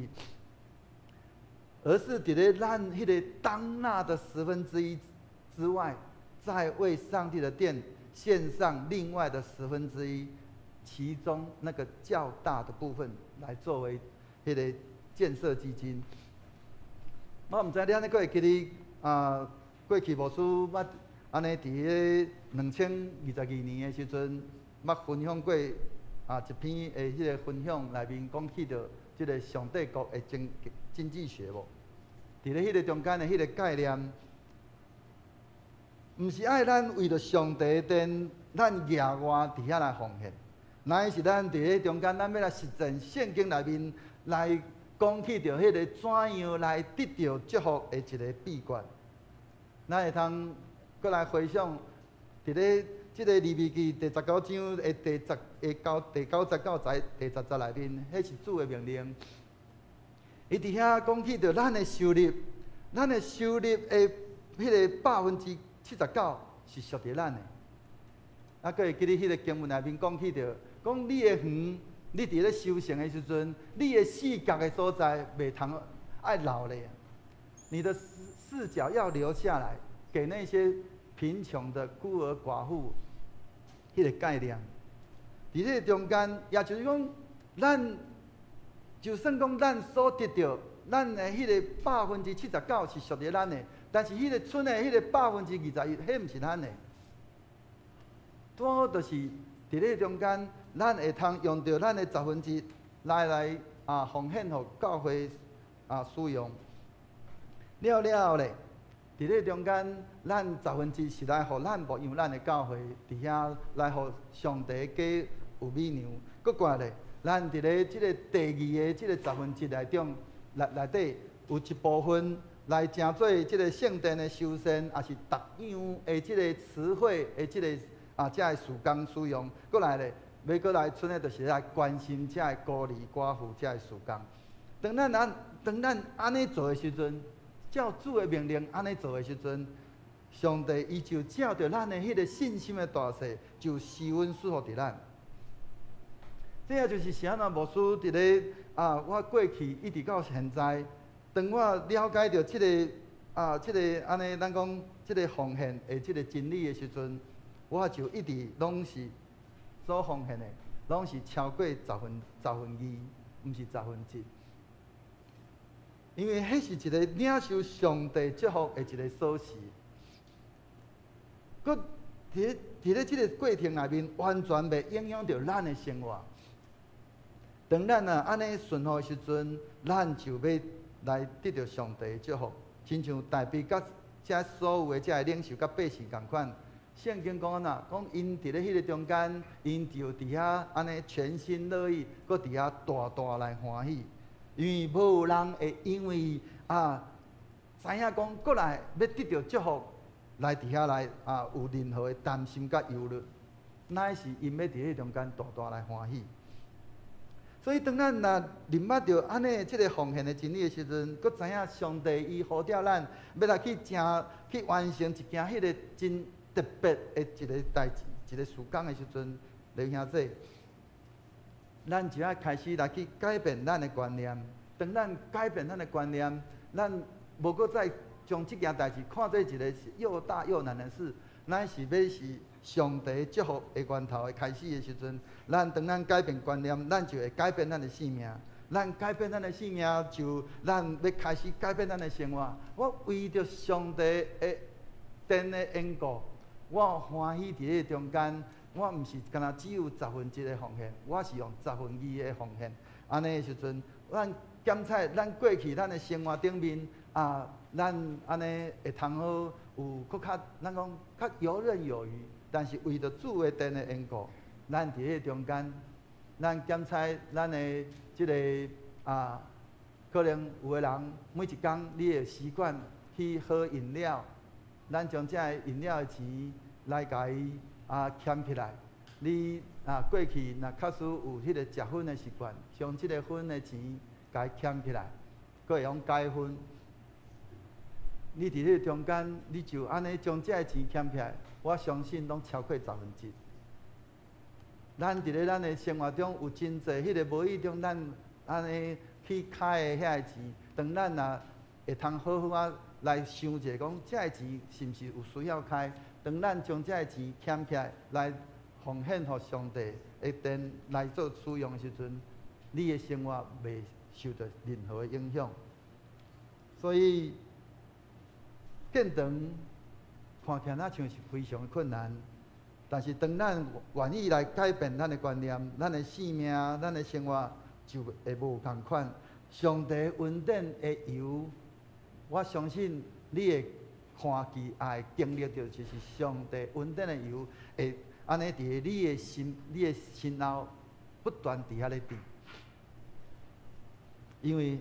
而是佇咧咱彼个當納的十分之一之外，再為上帝的殿獻上另外的十分之一，其中那個較大的部分來作為彼个建設基金。我毋知你按呢閣會記得啊？過去牧師捌按呢佇彼2022年的時陣，捌分享過啊一篇的彼個分享內面講起著這个上帝國的經濟學無？佇咧彼个中間的彼個概念，毋是愛咱為著上帝的殿，咱額外佇遐來奉獻，乃是咱佇咧中間，咱欲來實踐聖經內面來講起著彼個怎樣來得著祝福的一个秘訣。咱會通閣來回想，佇咧這个利未記第19章的第十的九第九節到第十節內面，彼是主的命令。伊佇遐講起著咱的收入，咱的收入的彼个79%是屬佇咱的。啊，閣會記得彼个經文內面講起著，講你的園，你佇咧收成的時陣，你的四角的所在袂通愛留咧，你的四角要留下來，給那些貧窮的孤兒寡婦，彼个概念。佇這个中間，也就是講，咱就算講咱所得著，咱的彼个79%是屬於咱的，但是彼个剩的彼个21%，彼毋是咱的。拄好就是佇咧中間，咱會通用著咱的十分之一來奉獻予教會使用。了了咧，佇咧中間，咱十分之一是來予咱牧養咱的教會，佇遐來予上帝家有米糧。閣過來咧，咱佇咧這个第二个這个十分之一內中內底有一部分來成做這个聖殿的修繕，抑是逐樣的這个詞彙的這个這个事工使用。閣來咧，欲閣來剩的，就是來關心這个孤兒寡婦這个事工。當咱按呢做的時陣，照主的命令按呢做的時陣，上帝伊就照著咱的彼个信心的大細，就施恩賜福佇咱。這也就是啥物牧師佇咧我過去一直到現在，當我了解著這个按呢，咱講這个奉獻的這个真理的時陣，我就一直攏是所奉獻的，攏是超過十分二，毋是十分之一。因為彼是一个領受上帝祝福的一个鎖匙。閣佇咧這个過程內面，完全袂影響著咱的生活。當咱按呢順服的時陣，咱就欲來得著上帝的祝福，親像大衛佮這所有的這个領袖佮百姓仝款。聖經講按怎？講𪜶佇咧彼个中間，𪜶就佇遐按呢全心樂意，閣佇遐大大來歡喜，因為無人會因為知影講閣來欲得著祝福，來佇遐來有任何的擔心佮憂慮，乃是𪜶欲佇彼中間大大來歡喜。所以當咱若認捌著按呢這个奉獻的真理的時陣，閣知影上帝伊呼召咱欲來去成去完成一件彼个真特別的一个代誌，一个事工的時陣，弟兄姊，咱就愛開始來去改變咱的觀念。當咱改變咱的觀念，咱無閣再將這件代誌看做一个是又大又難的事，乃是欲是上帝祝福的源頭的開始的時陣，咱當咱改變觀念，咱就會改變咱的生命。咱改變咱的生命，就咱欲開始改變咱的生活。我為著上帝的殿的緣故，我歡喜佇咧中間。我毋是干焦只有十分之一的奉獻，我是用十分二的奉獻。按呢的時陣，咱檢查咱過去咱的生活頂面咱按呢會通好有閣較，咱講較游刃有餘。但是為著主的殿的緣故，咱佇彼個中間，咱檢查咱的這个可能有的人每一工你會習慣去喝飲料，咱將這个飲料的錢來共伊儉起來。你過去若確實有彼個食薰的習慣，將這个薰的錢共伊儉起來，閣會用解薰。你佇彼個中間，你就按呢將這个錢儉起來，我相信攏超過十分之一。咱佇咧咱的生活中有真濟彼个無意中咱按呢去開的遐个錢，當咱若會通好好仔來想者，講這个錢是毋是有需要開？當咱將這个錢儉起來，來奉獻予上帝的殿來做使用的時陣，你的生活袂受著任何的影響。所以建堂看起來若像是非常的困難，但是當咱願意來改變咱的觀念、咱的生命、咱的生活，就會無仝款。上帝恩典的油，我相信你會看見，也會經歷著，就是上帝恩典的油，會按呢佇你的心、你的身後不斷佇遐咧滴。因為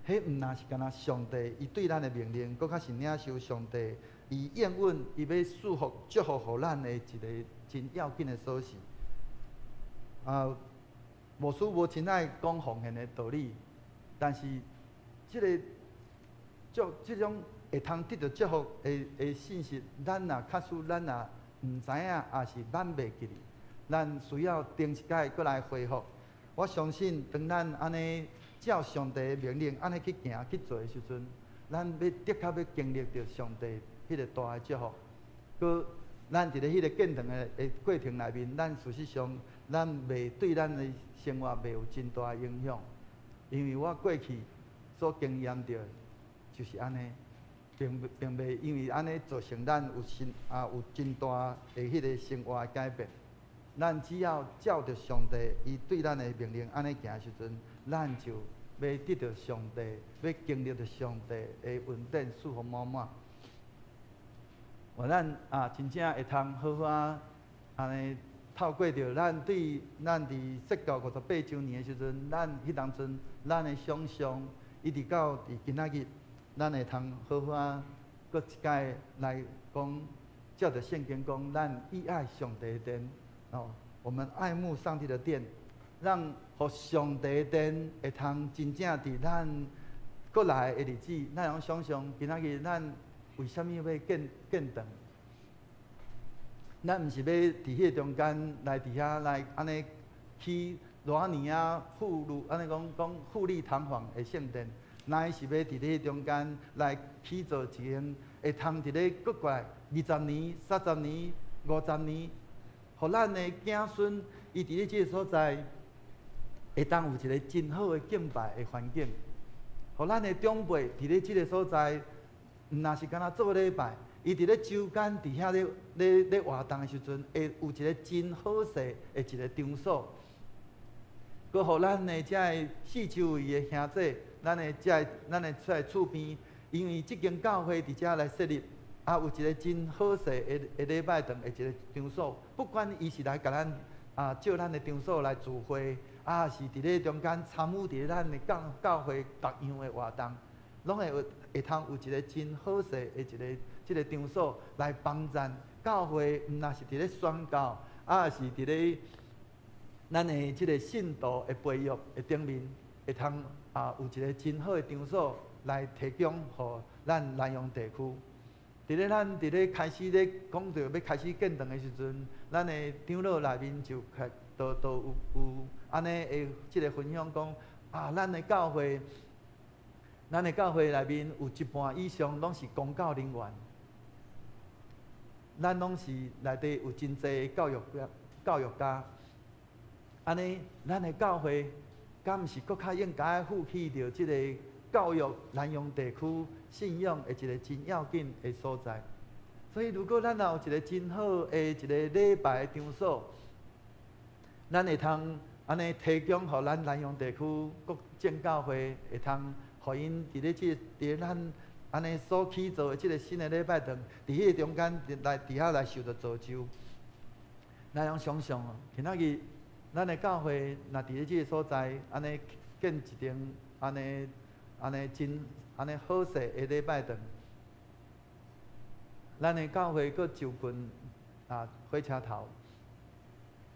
彼毋但是干焦上帝伊對咱的命令，閣較是領受上帝伊應允伊欲賜福祝福予咱的一个真要緊的鎖匙。牧師無真愛講奉獻的道理，但是這个這這種會通得著祝福的信息，咱若確實咱若毋知影，抑是咱袂記得，咱需要定一擺閣來恢復。我相信，當咱按呢照上帝的命令按呢去行去做的時陣，咱欲的確欲經歷著上帝彼个大的祝福。閣咱佇咧彼个建堂的過程內面，咱事實上咱袂對咱的生活袂有真大的影響。因為我過去所經驗著就是按呢，並袂因為按呢造成咱有新啊有真大的彼个生活的改變。咱只要照著上帝伊對咱的命令按呢行的時陣，咱就欲得著上帝，欲經歷著上帝的恩典祝福滿滿。願咱啊，真正會通好好仔按呢透過著咱對咱佇設教58週年的時陣，咱彼當陣咱的想像，一直到佇今仔日，咱會通好好仔閣一擺來講，照著聖經講，咱倚愛上帝的殿，哦，我們愛慕上帝的殿，讓予上帝的殿會通真正佇咱閣來的日子，咱會想像今仔日咱為啥物欲建堂？咱毋是欲佇彼个中間來佇遐來按呢起偌爾仔富麗，按呢講講富麗堂皇的聖殿，乃是欲佇咧中間來起造一間會通佇咧閣過來20年、30年、50年，予咱的子孫伊佇咧這个所在會當有一个真好的敬拜的環境，予咱的長輩佇咧這个所在，毋若是干焦做禮拜，伊佇咧周間佇遐咧活動的時陣，會有一个真好勢的一个場所，閣予咱的遮个四周圍的兄弟，咱的遮个咱的出來厝邊，因為這間教會佇遮來設立，啊，有一个真好勢的禮拜堂的一个場所，不管伊是來共咱啊借咱的場所來聚會，啊是佇咧中間參與佇咧咱的教會逐樣的活動，攏會有會通有一个真好勢的一个這个場所來幫贊教會，毋若是佇咧宣教，啊是佇咧咱的這个信徒的培育的頂面，會通啊有一个真好的場所來提供予咱南陽地區。佇咧咱佇咧開始咧講著欲開始建堂的時陣，咱的長老內面就開都有按呢的這个分享講啊，咱的教會內面有一半以上攏是公教人員，咱攏是內底有真濟教育家。按呢，咱的教會敢毋是閣較應該負起著這个教育南陽地區信仰的一个真要緊的所在？所以，如果咱若有一个真好的一个禮拜的場所，咱會通按呢提供予咱南陽地區各正教會會通，予𪜶佇咧這佇咧咱按呢所起造的這个新的禮拜堂，佇彼個中間來佇遐來受著造就。咱攏想像哦，今仔日咱的教會若佇咧這个所在，按呢建一間按呢按呢真按呢好勢的禮拜堂，咱的教會閣就近啊火車頭，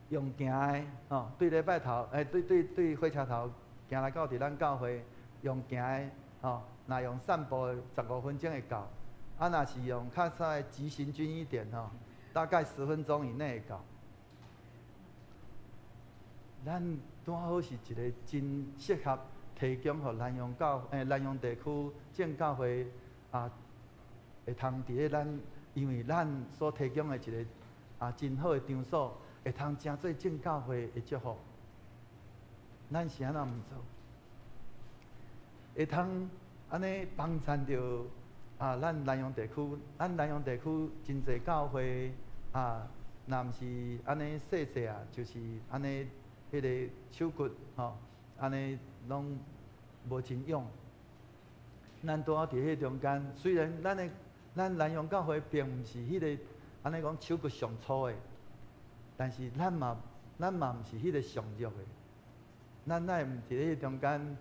用行的吼，對禮拜頭，欸，對火車頭行來到佇咱教會用行的吼，若用散步的15分鐘會到，啊，若是用較早的急行軍一點吼，大概10分鐘以內會到。咱拄好是一个真適合提供予南陽教欸南陽地區正教會啊，會通佇咧咱，因為咱所提供的一个啊真好的場所，會通成做正教會的祝福。咱是按怎毋做？會通按呢幫贊著啊，咱南陽地區，咱南陽地區真濟教會啊，若毋是按呢細細啊，就是按呢彼个手骨吼，按呢攏無真勇。咱拄好佇彼中間，雖然咱的咱南陽教會並毋是彼个按呢講手骨上粗的，但是咱嘛毋是彼个上弱的。咱乃毋佇彼中間，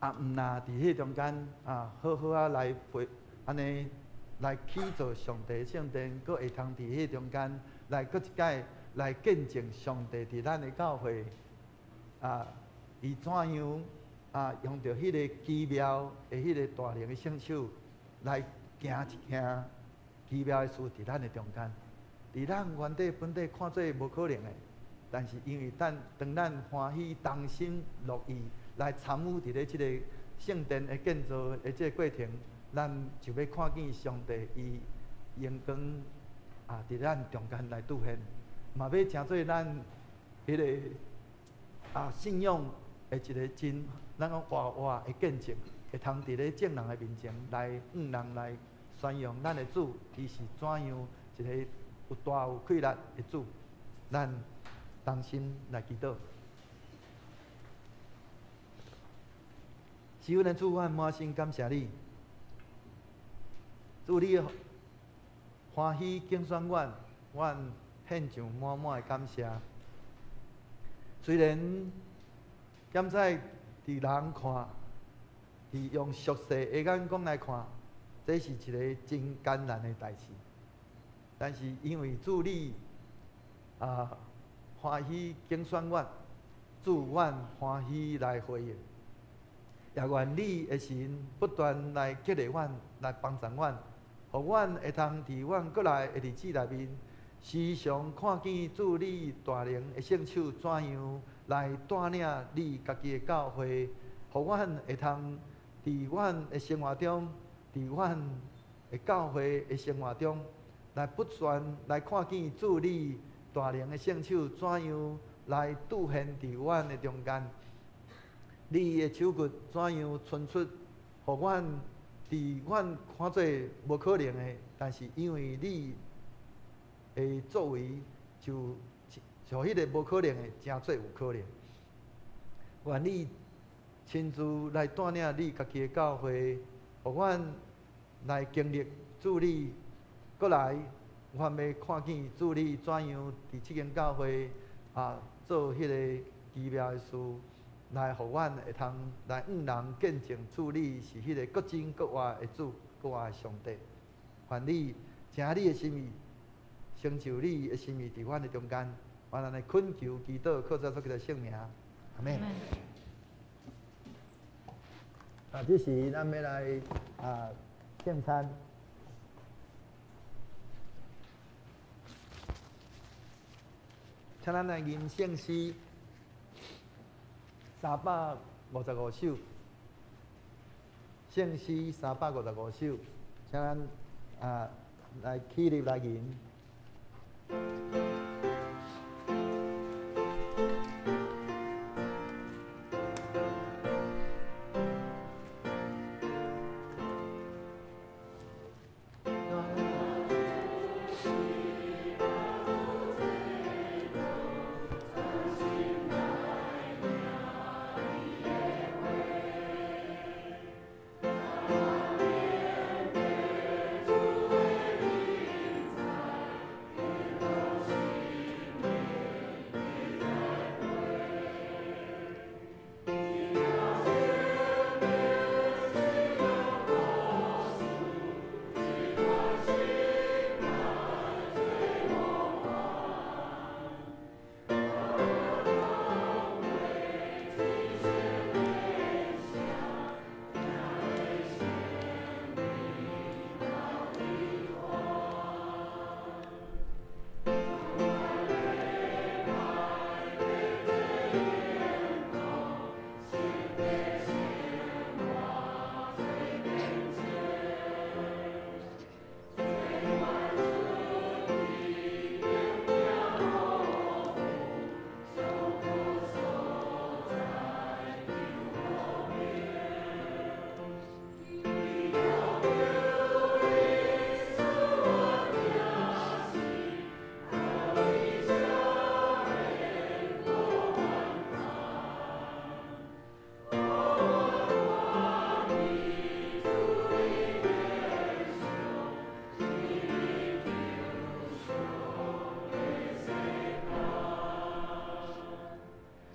啊，毋若佇彼中間啊，好好仔來陪，按呢來起造上帝聖殿，閣會通佇彼中間來閣一擺來見證上帝佇咱的教會啊，伊怎樣啊，用著彼个奇妙的彼个大能的聖手來行一件奇妙的事佇咱的中間，佇咱原底本底看做無可能的，但是因為咱當咱歡喜同心樂意來參與佇咧這个聖殿的建造的這个過程，咱就欲看見上帝伊榮光啊，佇咱中間來出現，嘛欲成做咱彼个啊信仰的一个真，咱講活活的見證，會通佇咧眾人的面前來向人來宣揚咱的主，伊是怎樣一個有大有氣力的主。咱同心來祈禱。是阮的主，阮滿心感謝你，主你歡喜揀選阮，阮獻上滿滿的感謝。雖然現在佇人看，佇用俗世的眼光來看，這是一個真艱難的代誌。但是因為主你歡喜揀選阮，主阮歡喜來回應，也願你的神不斷來激勵阮，來幫助阮，予阮會通佇阮閣來的日子內面，時常看見主你大能的聖手怎樣來帶領你家己的教會，予阮會通佇阮的生活中，佇阮的教會的生活中，來不斷來看見主你大能的聖手怎樣來駐現佇阮的中間，你的手骨怎樣伸出，予阮佇阮看做無可能的，但是因為你的作為，就就彼個無可能的，成做有可能。願你親自來帶領你家己的教會，予阮來經歷主你，閣來，阮欲看見主你怎樣佇這間教會做彼個奇妙的事，來予阮會通來向人見證主你是彼個閣真閣活的主，閣活的上帝。願你成你的心意，成就你的心意佇阮的中間。願咱來懇求祈禱，靠主耶穌基督聖名，阿們。這時咱欲來聖餐。請咱來吟聖詩355首，聖詩355首，請咱來起立來吟。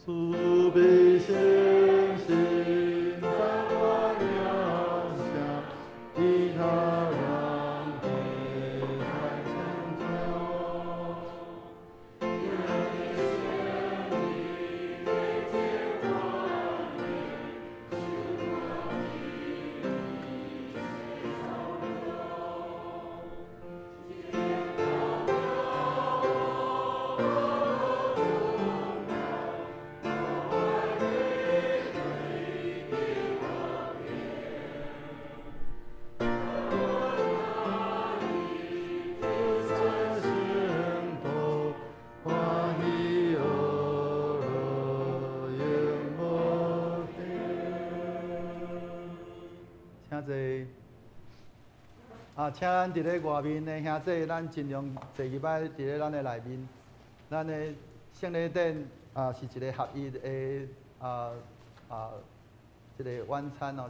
慈悲心心在我良乡，依靠让平安成就。主啊，請咱佇咧外面的兄弟，咱盡量坐入來佇咧咱的內面。咱的聖禮典啊，是一个合一的這个晚餐哦。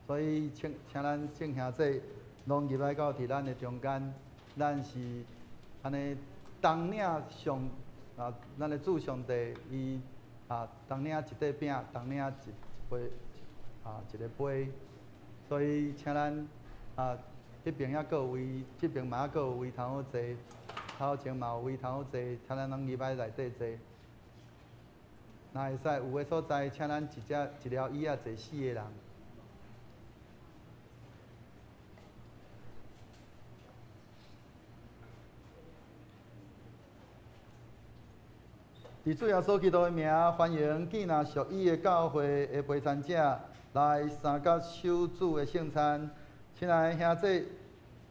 所以請咱眾兄弟攏入來到佇咱的中間，咱是按呢同領上啊，咱的主上帝伊啊同領一塊餅，同領一杯啊一个杯，所以請咱啊。彼爿猶閣有位，這爿嘛猶閣有位通好坐，頭前嘛有位通好坐，請咱攏入來內底坐。若會使有的所在，請咱一隻一條椅仔坐四个人。佇主耶穌基督的名，歡迎建若屬伊的教會的陪餐者來三角守主的聖餐。親愛的兄弟，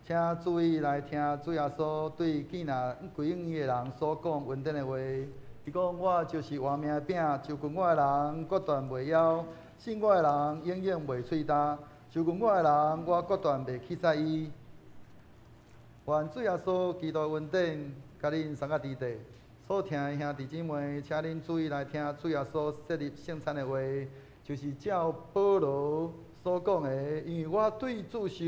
請注意來聽主耶穌對建若歸應伊的人所講恩典的話。伊講：我就是活命的餅，就近我的人決斷袂枵；信我的人永遠袂喙焦。就近我的人，我決斷袂棄絕伊。願主耶穌基督恩典，共恁三个弟弟。所聽的兄弟姊妹，請恁注意來聽主耶穌設立聖餐的話，就是照保羅所講的，因為我對主受，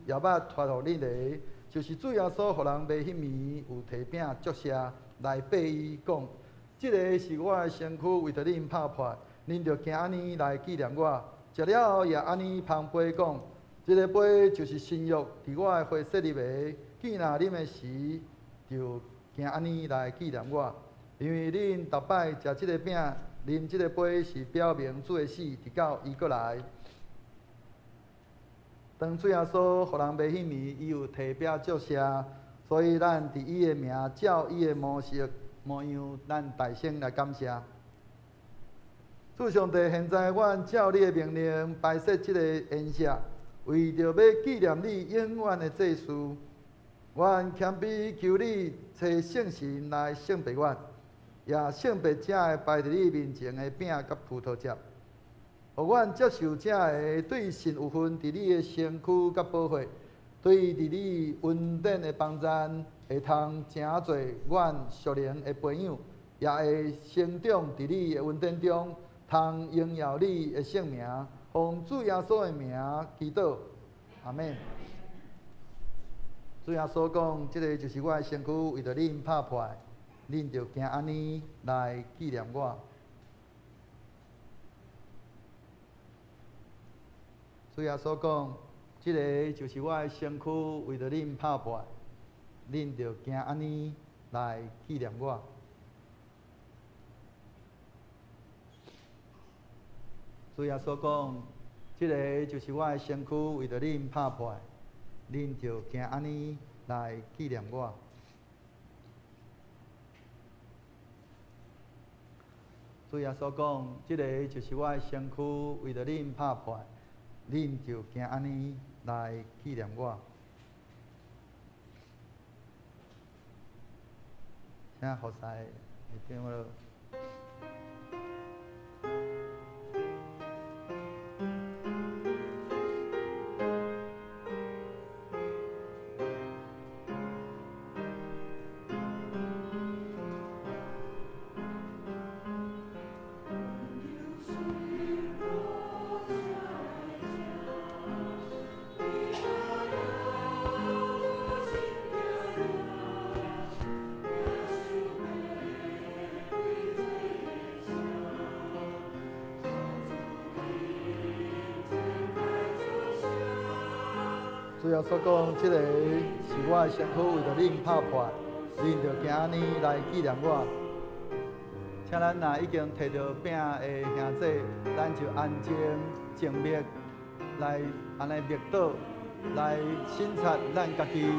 也捌託予恁的，就是主耶穌予人賣彼暝，有提餅祝謝來擘伊講：這个是我的身軀，為著恁拍破，恁著行按呢來紀念我。食了後也按呢捧杯講：這个杯就是新約，佇我的血設立的，既若啉的時，就行按呢來紀念我。因為恁逐擺食這个餅、啉這个杯，是表明主的死，直到伊閣來。當主耶穌予人賣彼暝，伊有提餅祝謝，所以咱佇伊的名，照伊的模式模樣，咱大聲來感謝。主上帝，現在阮照你的命令擺設這个筵席，為著欲紀念你永遠的祭事，阮謙卑求你差聖神來聖別阮，也聖別這个擺佇你面前的餅佮葡萄汁。予阮接受這个對神有份佇你的身軀佮寶血，對佇你恩典的幫贊，會通成做阮屬靈的培養，也會成長佇你的恩典中，通榮耀你的聖名。奉主耶穌的名祈禱，阿們。主耶穌講：這个就是我的身軀，為著恁拍破，恁著行按呢來紀念我。主耶穌講：這个就是我的身軀，為著恁拍破，恁著行按呢來紀念我。主耶穌講：這个就是我的身軀，為著恁拍破，恁著行按呢來紀念我。主耶穌講：這个就是我的身軀，為著恁拍破，恁就行按呢來紀念我。請服侍的長老。主耶穌講：這个是我的身軀，為著恁拍破，恁著行按呢來紀念我。請咱若已經提著餅的兄弟，咱就安靜靜默來按呢默禱，來省察咱家己。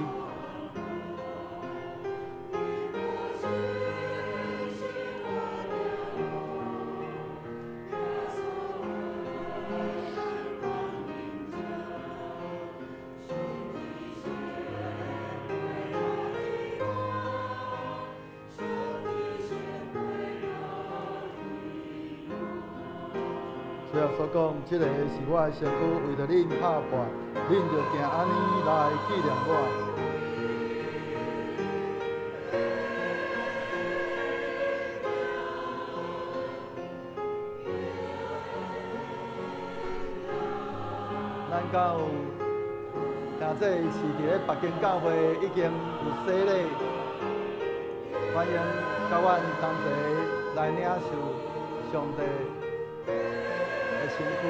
主耶穌講：這个是我的身軀，為著恁拍破，恁著行按呢來紀念我。咱敢有聽這是佇咧北京教會已經有洗禮，歡迎佮阮同齊來領受上帝的身軀。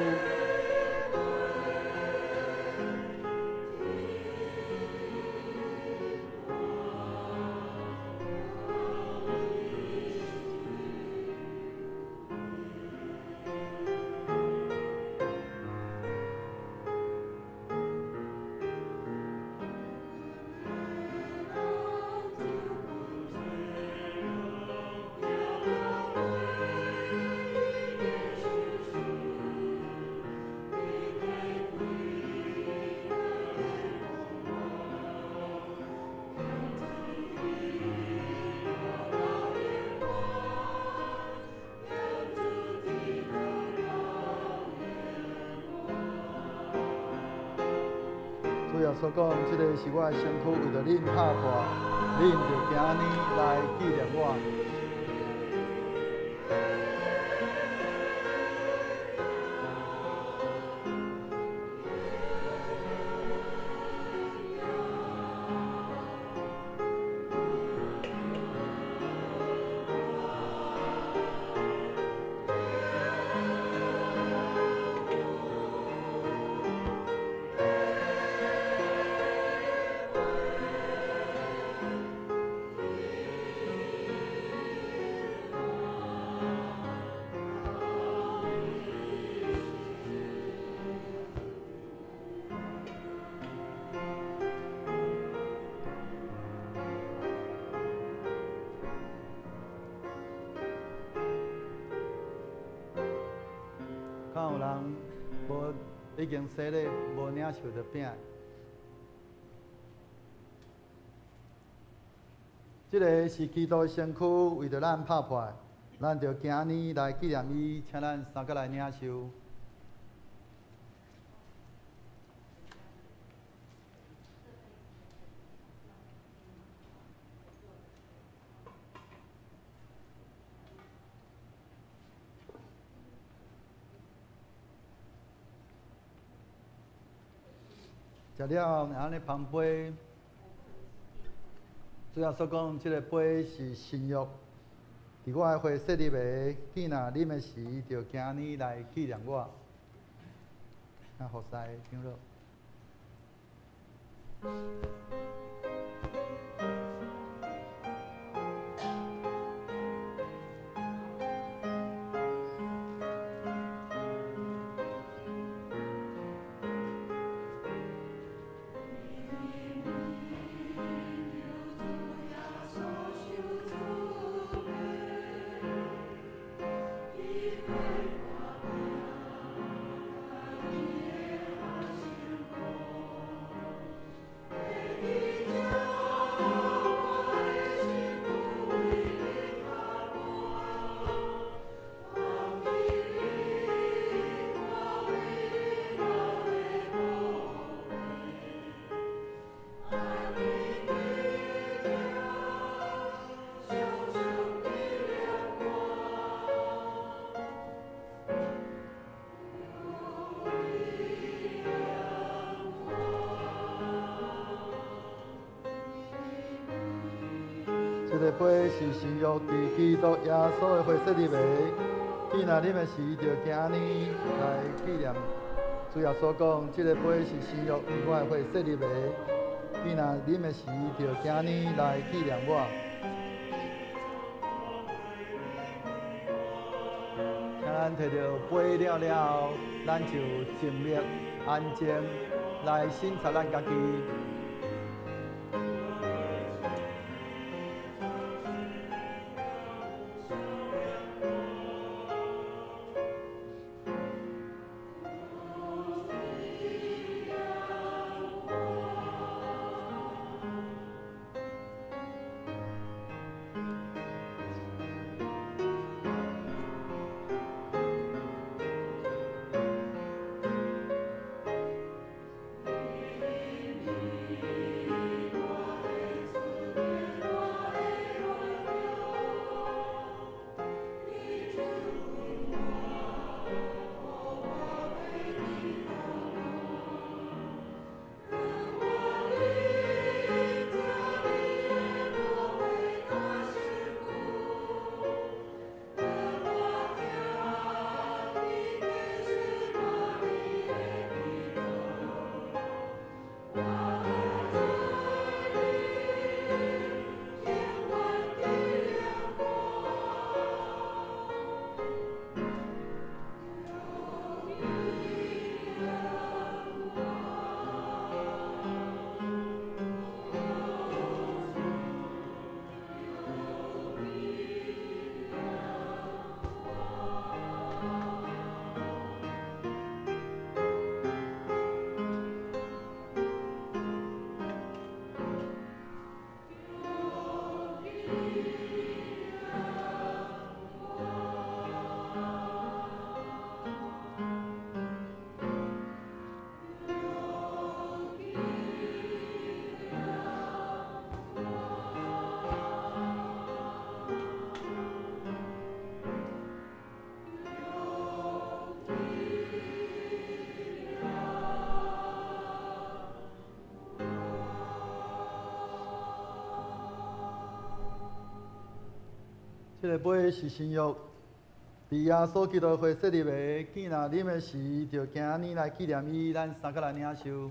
主耶穌講，這个是我的身軀，為著恁拍破，恁著行按呢來紀念我。敢有人無已經洗禮，無領受著餅？這个是基督的身軀，為著咱拍破的，咱著行按呢來紀念伊，請咱三個來領受。食了，按呢捧杯。主耶穌講，這个杯是新約，佇我的血設立的，見若啉的時，就行按呢來紀念我。啊，服侍長老。這个杯是新約，佇基督耶穌的血設立的。見若啉的時，就行按呢來紀念。主耶穌講，這个杯是新約，佇我的血設立的。見若啉的時，就行按呢來紀念我。請咱提著杯了了後，咱就靜默安靜來省察咱家己。這个杯是新約，佇耶穌基督會設立的，見若啉的時，就行按呢來紀念伊，咱三個來領受。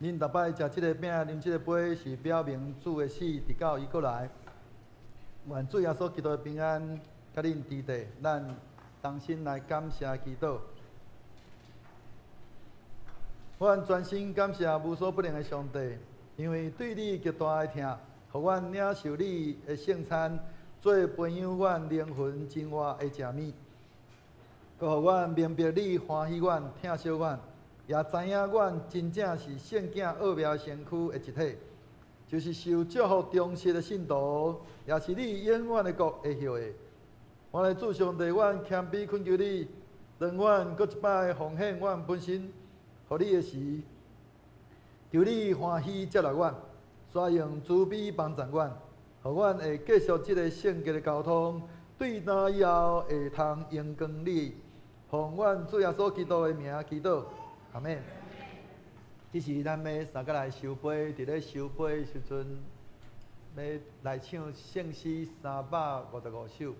恁逐擺食這个餅、啉這個杯，是表明主的死，直到伊閣來。願主耶穌基督的平安，佮恁佇底，咱同心來感謝祈禱。阮全心感謝無所不能的上帝，因為對你極大的疼，予阮領受你的聖餐，做培養阮靈魂真活的食物，閣予阮明白你歡喜阮、疼惜阮，也知影阮真正是聖囝奧妙身軀的一體，就是受祝福忠實的信徒，也是你永遠的國的後裔。我的主上帝，阮謙卑懇求你，讓阮閣一擺奉獻阮本身。予你的時，求你歡喜接納阮，煞用慈悲幫助阮，予阮會繼續這个聖潔的交通，對今以後會通榮光你。奉阮主耶穌基督的名祈禱，阿們。這是咱欲三个來收杯，佇咧收杯的時陣，欲來唱聖詩355首。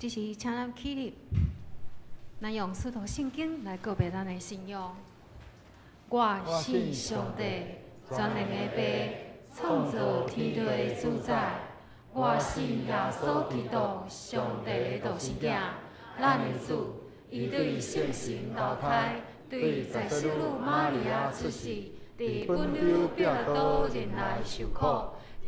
這時，請咱起立，咱用使徒聖經來告白咱的信仰。我信上帝，全能的父，創造天地的主宰。我信耶穌基督，上帝的獨生囝，咱的主。伊對聖神投胎，對在聖女瑪利亞出世，佇本丟彼拉多忍耐受苦，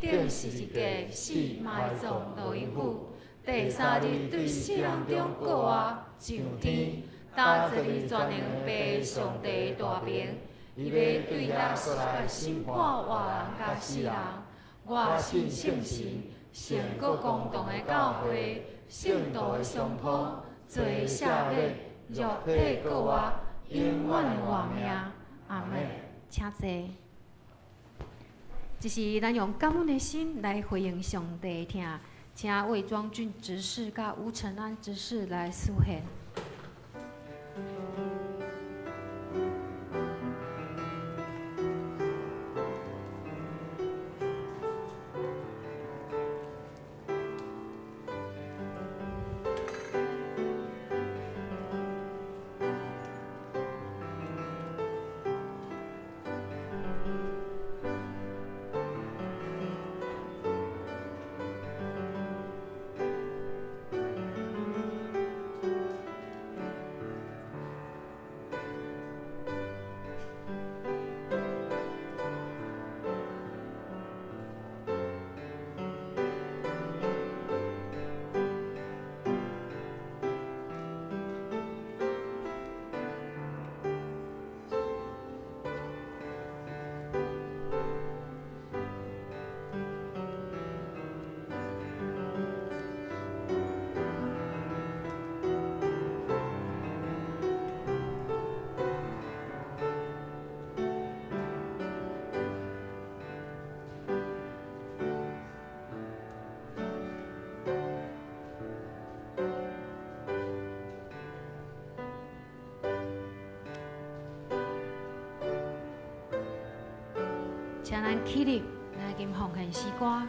佇釘十字架死埋葬落永久，第三日對死人中復活上天，担坐佇全能父上帝大爿，伊欲對遐來審判活人佮死人。我信聖神，聖國公同的教會，聖徒的相通，罪赦免，肉體復活，永遠的活命。阿們，請坐。這是咱用感恩的心來回應上帝的疼，請魏莊俊執事佮吳承安執事來司獻。請咱起立來吟奉獻詩歌。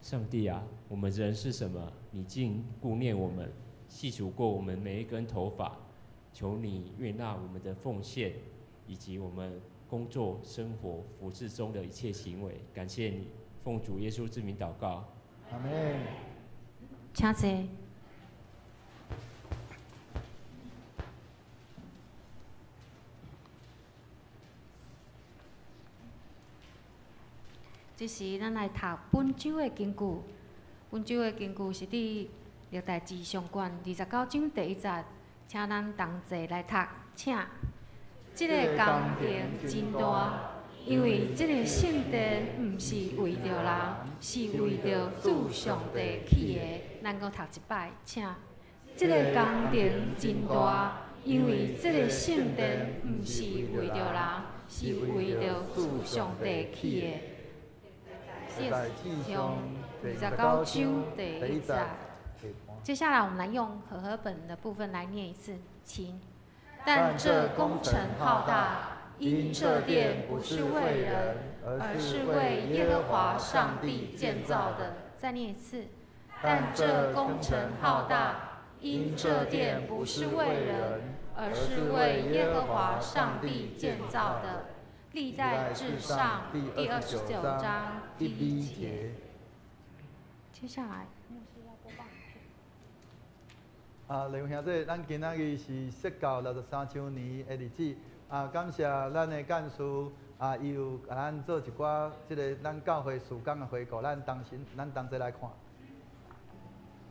上帝啊，我們人是什麼？你竟顧念我們，細數過我們每一根頭髮。求你悅納我們的奉獻，以及我們工作、生活、服事中的一切行為。感謝你，奉主耶穌之名禱告。阿們。請坐。這時，咱來讀本周的經句。本周的經句是佇歷代志上卷29章第1節，請咱同齊來讀，請。這个工程真大，因為這個聖殿毋是為著人，是為著主上帝起的。咱閣讀一擺，請。這个工程真大，因為這個聖殿毋是為著人，是為著主上帝起的。上29章第1節。接下來，我們來用和合本的部分來念一次，請。但這工程浩大，因這殿不是為人，而是為耶和華上帝建造的。再念一次。但這工程浩大，因這殿不是為人，而是為耶和華上帝建造的。歷代志上第29章第1節。接下來，牧師要播放影片。啊，弟兄兄弟，咱今仔日是釋教63週年的日子。啊，感謝咱的幹事啊，伊有共咱做一寡這个咱教會事工的回顧，咱同齊咱同齊來看。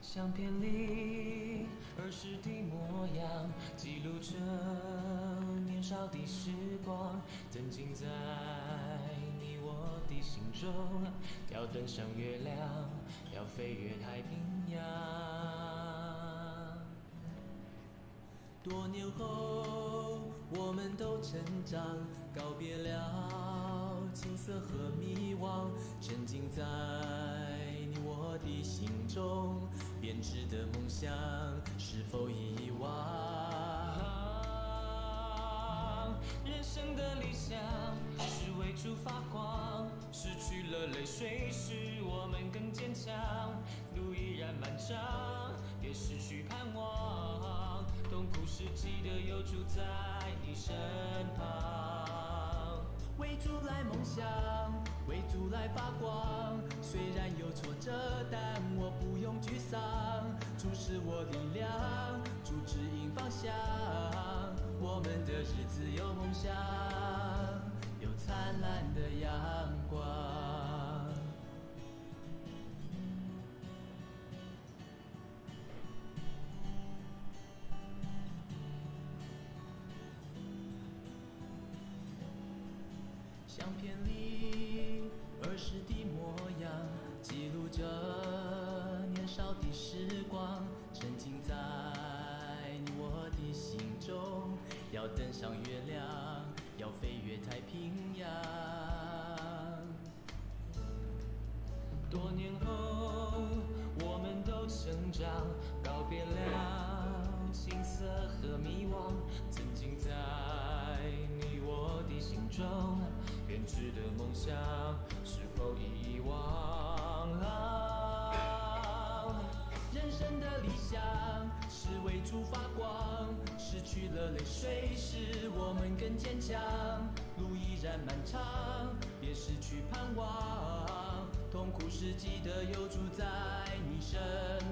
相片裡兒時的模樣，記錄著年少的時光，曾經在你我的心中，要登上月亮，要飞越太平洋。多年后，我们都成长，告别了青涩和迷惘，沉浸在你我的心中，编织的梦想是否已遗忘？人生的理想是为主发光，失去了泪水使我们更坚强，路依然漫长，别失去盼望。痛苦时记得有主在你身旁，为主来梦想，为主来发光。虽然有挫折，但我不用沮丧。主是我力量，主指引方向。我们的日子有梦想，有灿烂的阳光。相片里儿时的模样，记录着年少的时光，沉浸在你我的心中。要登上月亮，要飞越太平洋。多年后，我们都成长，告别了青涩和迷惘，曾经在你我的心中编织的梦想，是否已遗忘？人生的理想是为主发光，失去了泪水使我们更坚强，路依然漫长，别失去盼望。痛苦时记得有主在你身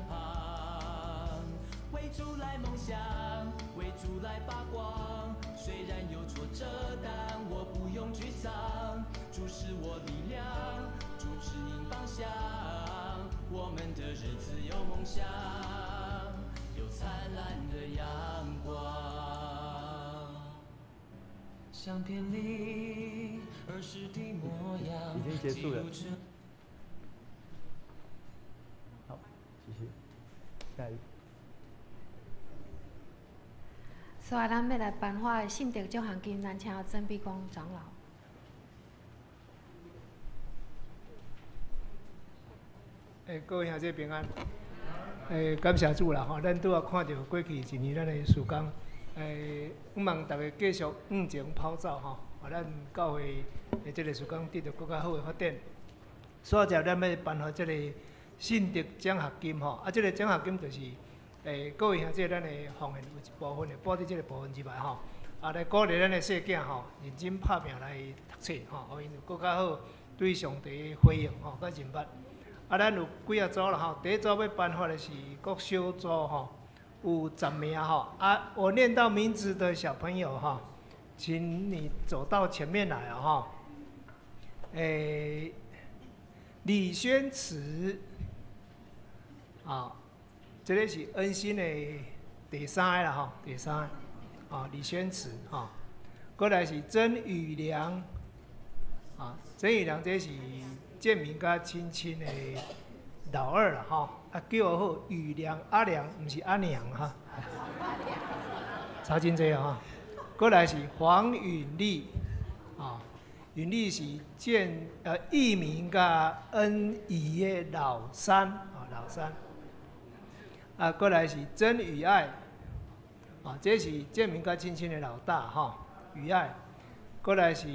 旁，为主来梦想，为主来发光。虽然有挫折，但我不用沮丧。主是我力量，主指引方向。我们的日子有梦想，有灿烂的阳光。相片里儿时的模样，已经结束了。好，继续，下一个。所以，咱欲来颁发的信德奖学金，咱请曾碧光长老。各位兄弟平安。感谢主啦吼！咱拄仔看著过去一年咱的事工，向望大家继续向前跑走吼，予咱教会的这个事工得著阁较好的发展。煞接咱欲颁发这个信德奖学金吼，啊，这个奖学金就是。各位兄弟，咱的奉献有一部分会补伫这个部分之外吼，啊，来鼓励咱的细囝吼，认真拍拼来读册吼，予𪜶有阁较好对上帝的回应吼，佮认捌。啊，咱有几仔组啦吼，第一组欲颁发的是国小组吼，有10名吼。啊，我念到名字的小朋友哈，请你走到前面来啊哈。李宣慈，啊。这个是恩心的第三个啦吼，第三个，啊，李宣慈吼，过来是曾宇良，啊，曾宇良这是建明佮亲亲的老二啦吼，啊叫好宇良阿良，毋是阿娘哈，差真济吼。过来是黄允丽，啊，允丽是建义明佮恩仪的老三，啊老三。啊，过来是曾宇爱，啊，这是建明佮亲亲的老大哈，宇爱。过来是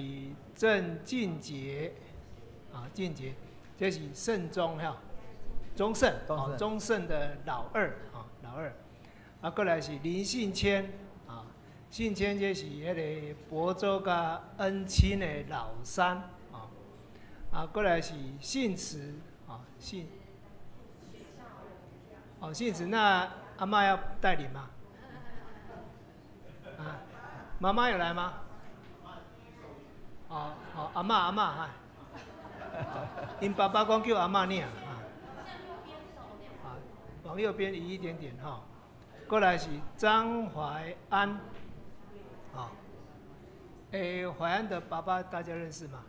郑俊杰，啊，俊杰，这是胜宗哈，宗盛，啊，宗盛的老二，啊，老二。啊，过来是林信谦，啊，信谦这是彼个亳州佮恩亲的老三，啊，啊，过来是信慈，啊，信。哦，信慈，那阿嬷要带领吗？啊，妈妈有来吗？哦哦，阿嬷阿嬷哈，𪜶爸爸讲叫阿嬷尔啊。啊，往右边移一点点哈。过来是张怀安，啊，怀安的爸爸大家认识吗？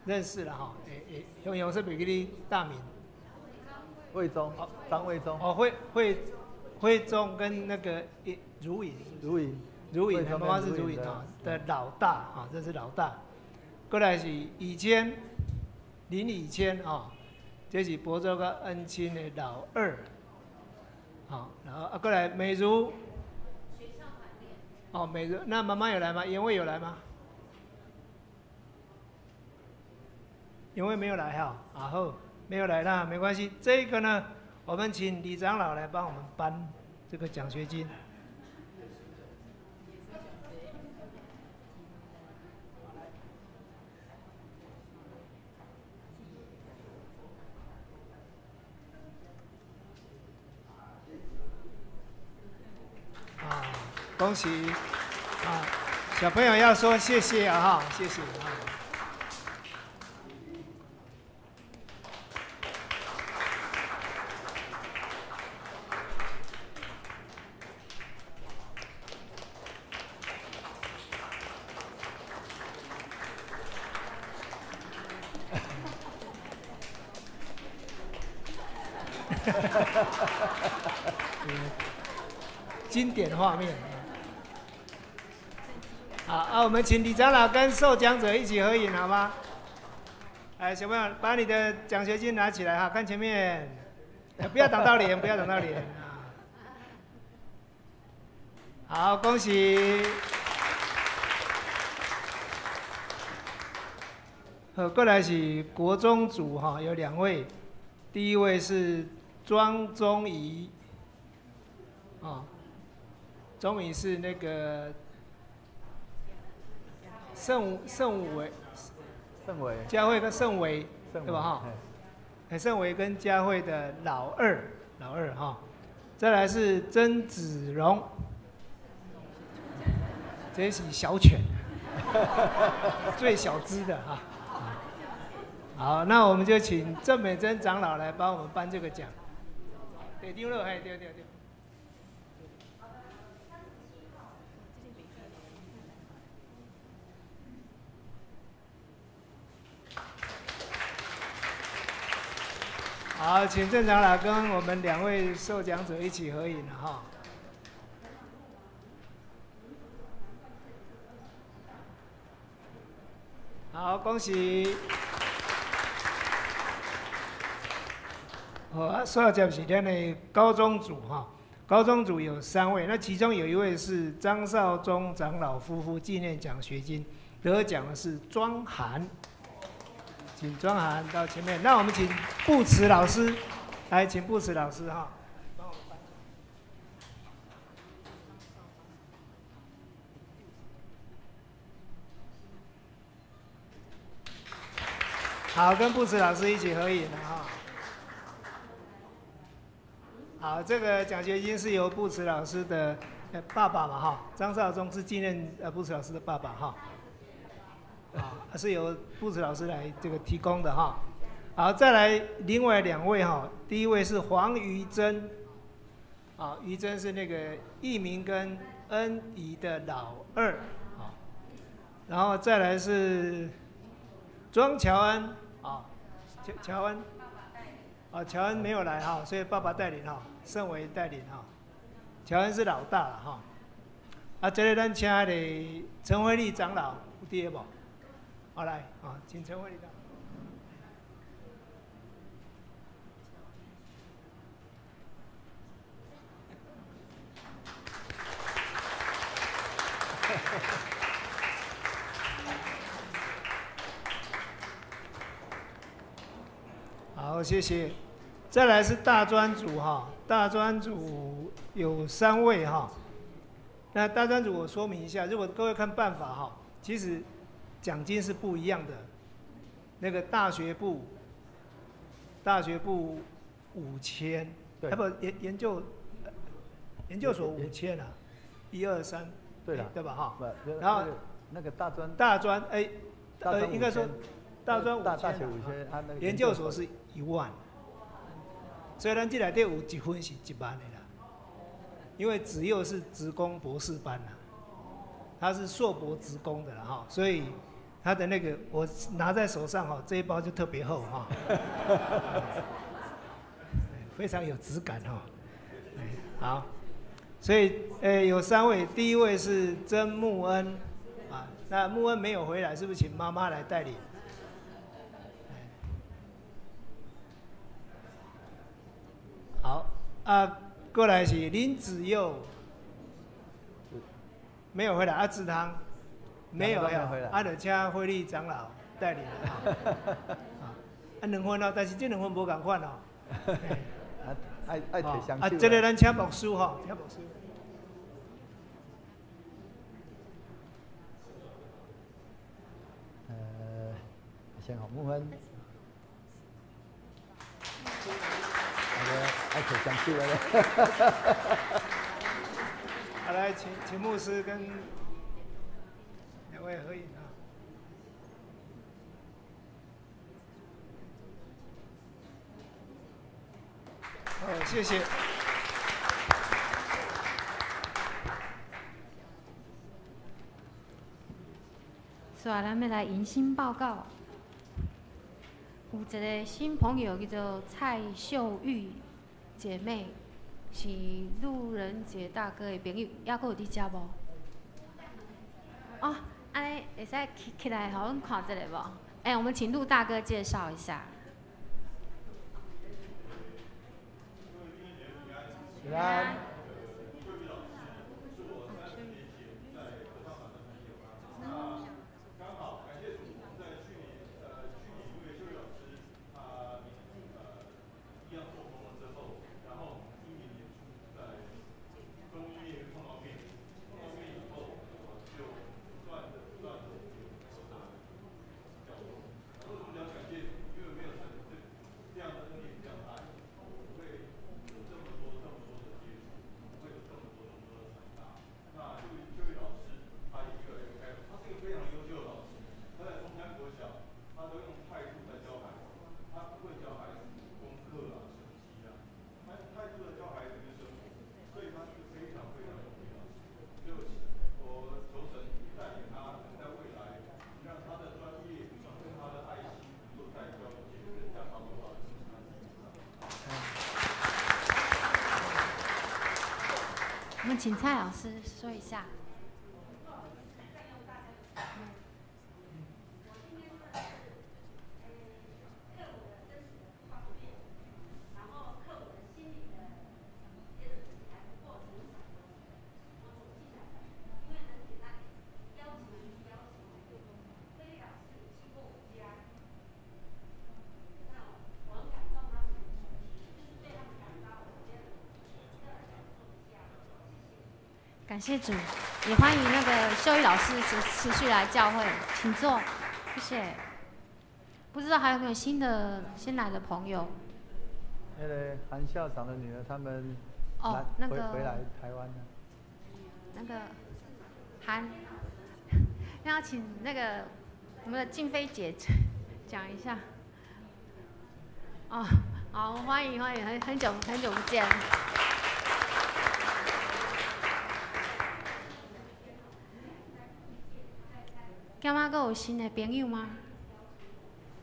认识了哈，诶诶，雄雄是袂记你大名。惠中，张惠中。哦，惠中跟那个如颖，如颖，如颖，妈妈是如颖啊的老大啊，这是老大。过来是以谦，林以谦啊，这是亳州跟恩亲的老二。好，然后啊，过来美如。哦，美如，那妈妈有来吗？妍慧有来吗？妍慧没有来哈，啊好，没有来那没关系。这个呢，我们请李长老来帮我们颁这个奖学金。啊，恭喜！啊，小朋友要说谢谢啊哈，谢谢啊。经典画面。好啊，我们请李长老跟受奖者一起合影，好吗？来，小朋友，把你的奖学金拿起来哈，看前面，不要挡到脸，不要挡到脸啊。好，恭喜。好，过来是国中组哈，有两位，第一位是庄宗仪，啊，宗仪是那个圣伟，圣伟，佳慧跟圣伟，对吧哈？哎，圣伟跟佳慧的老二，老二哈。再来是曾子荣，这是小犬，最小只的哈。好，那我们就请郑美珍长老来帮我们颁这个奖。对，丢了，嘿，对对对。好，请郑长老跟我们两位受奖者一起合影了哈。好，恭喜！好，啊，所接是咱的高中组哈，高中组有三位，那其中有一位是张绍忠长老夫妇纪念奖学金，得奖的是庄涵。请庄涵到前面，那我们请布慈老师来，请布慈老师哈，帮我们颁奖。好，跟布慈老师一起合影了哈。好，这个奖学金是由布慈老师的爸爸嘛哈，张绍忠是纪念布慈老师的爸爸哈。啊，是由布慈老师来这个提供的哈。好，再来另外两位哈，第一位是黄瑜珍，啊，瑜珍是那个艺明跟恩怡的老二，啊，然后再来是庄乔恩，啊，乔恩，啊，乔恩没有来哈，所以爸爸带领哈，盛维带领哈，乔恩是老大了哈。啊，这个咱请那个陈慧丽长老有伫无？好来，啊，请陈慧丽长。好，谢谢。再来是大专组哈，大专组有三位哈。那大专组我说明一下，如果各位看办法哈，其实奖金是不一样的。那个大学部5000，对，不研究所5000啊，1、2、3，对了，对吧哈？然后那个大专，哎，应该说大专5000，大学5000，啊，那个研究所是1万，所以咱这内底有一分是1万的啦，因为子佑是职工博士班啦，他是硕博职工的啦哈，所以他的那个我拿在手上哈，这一包就特别厚哈，非常有质感哈。好，所以有三位，第一位是曾慕恩啊，那慕恩没有回来，是不是请妈妈来带领？好啊，过来是林子佑，没有回来，阿志堂没有回来，啊，就请慧丽长老带领啊。啊，两份哦，但是这两份无仝款哦。爱爱提双手。啊，这个咱请牧师吼，请牧师。先好木分。爱提双手来。好，来，请牧师跟两位合影啊。好，谢谢。所以咱欲来迎新报告，有一个新朋友叫做蔡秀玉姐妹，是路人杰大哥的朋友，抑阁有伫遮无？哦，按呢会使起来，予阮看一下无？欸，我们请陆大哥介绍一下。平安。我们请蔡老师说一下。感谢主，也欢迎那个秀玉老师持续来教会，请坐，谢谢。不知道还有没有新来的朋友？那个韩校长的女儿他们哦，那个回来台湾了。那个韩，那要请那个我们的静妃姐讲一下。哦，好，欢迎欢迎，很久很久不见。感觉阁有新的朋友吗？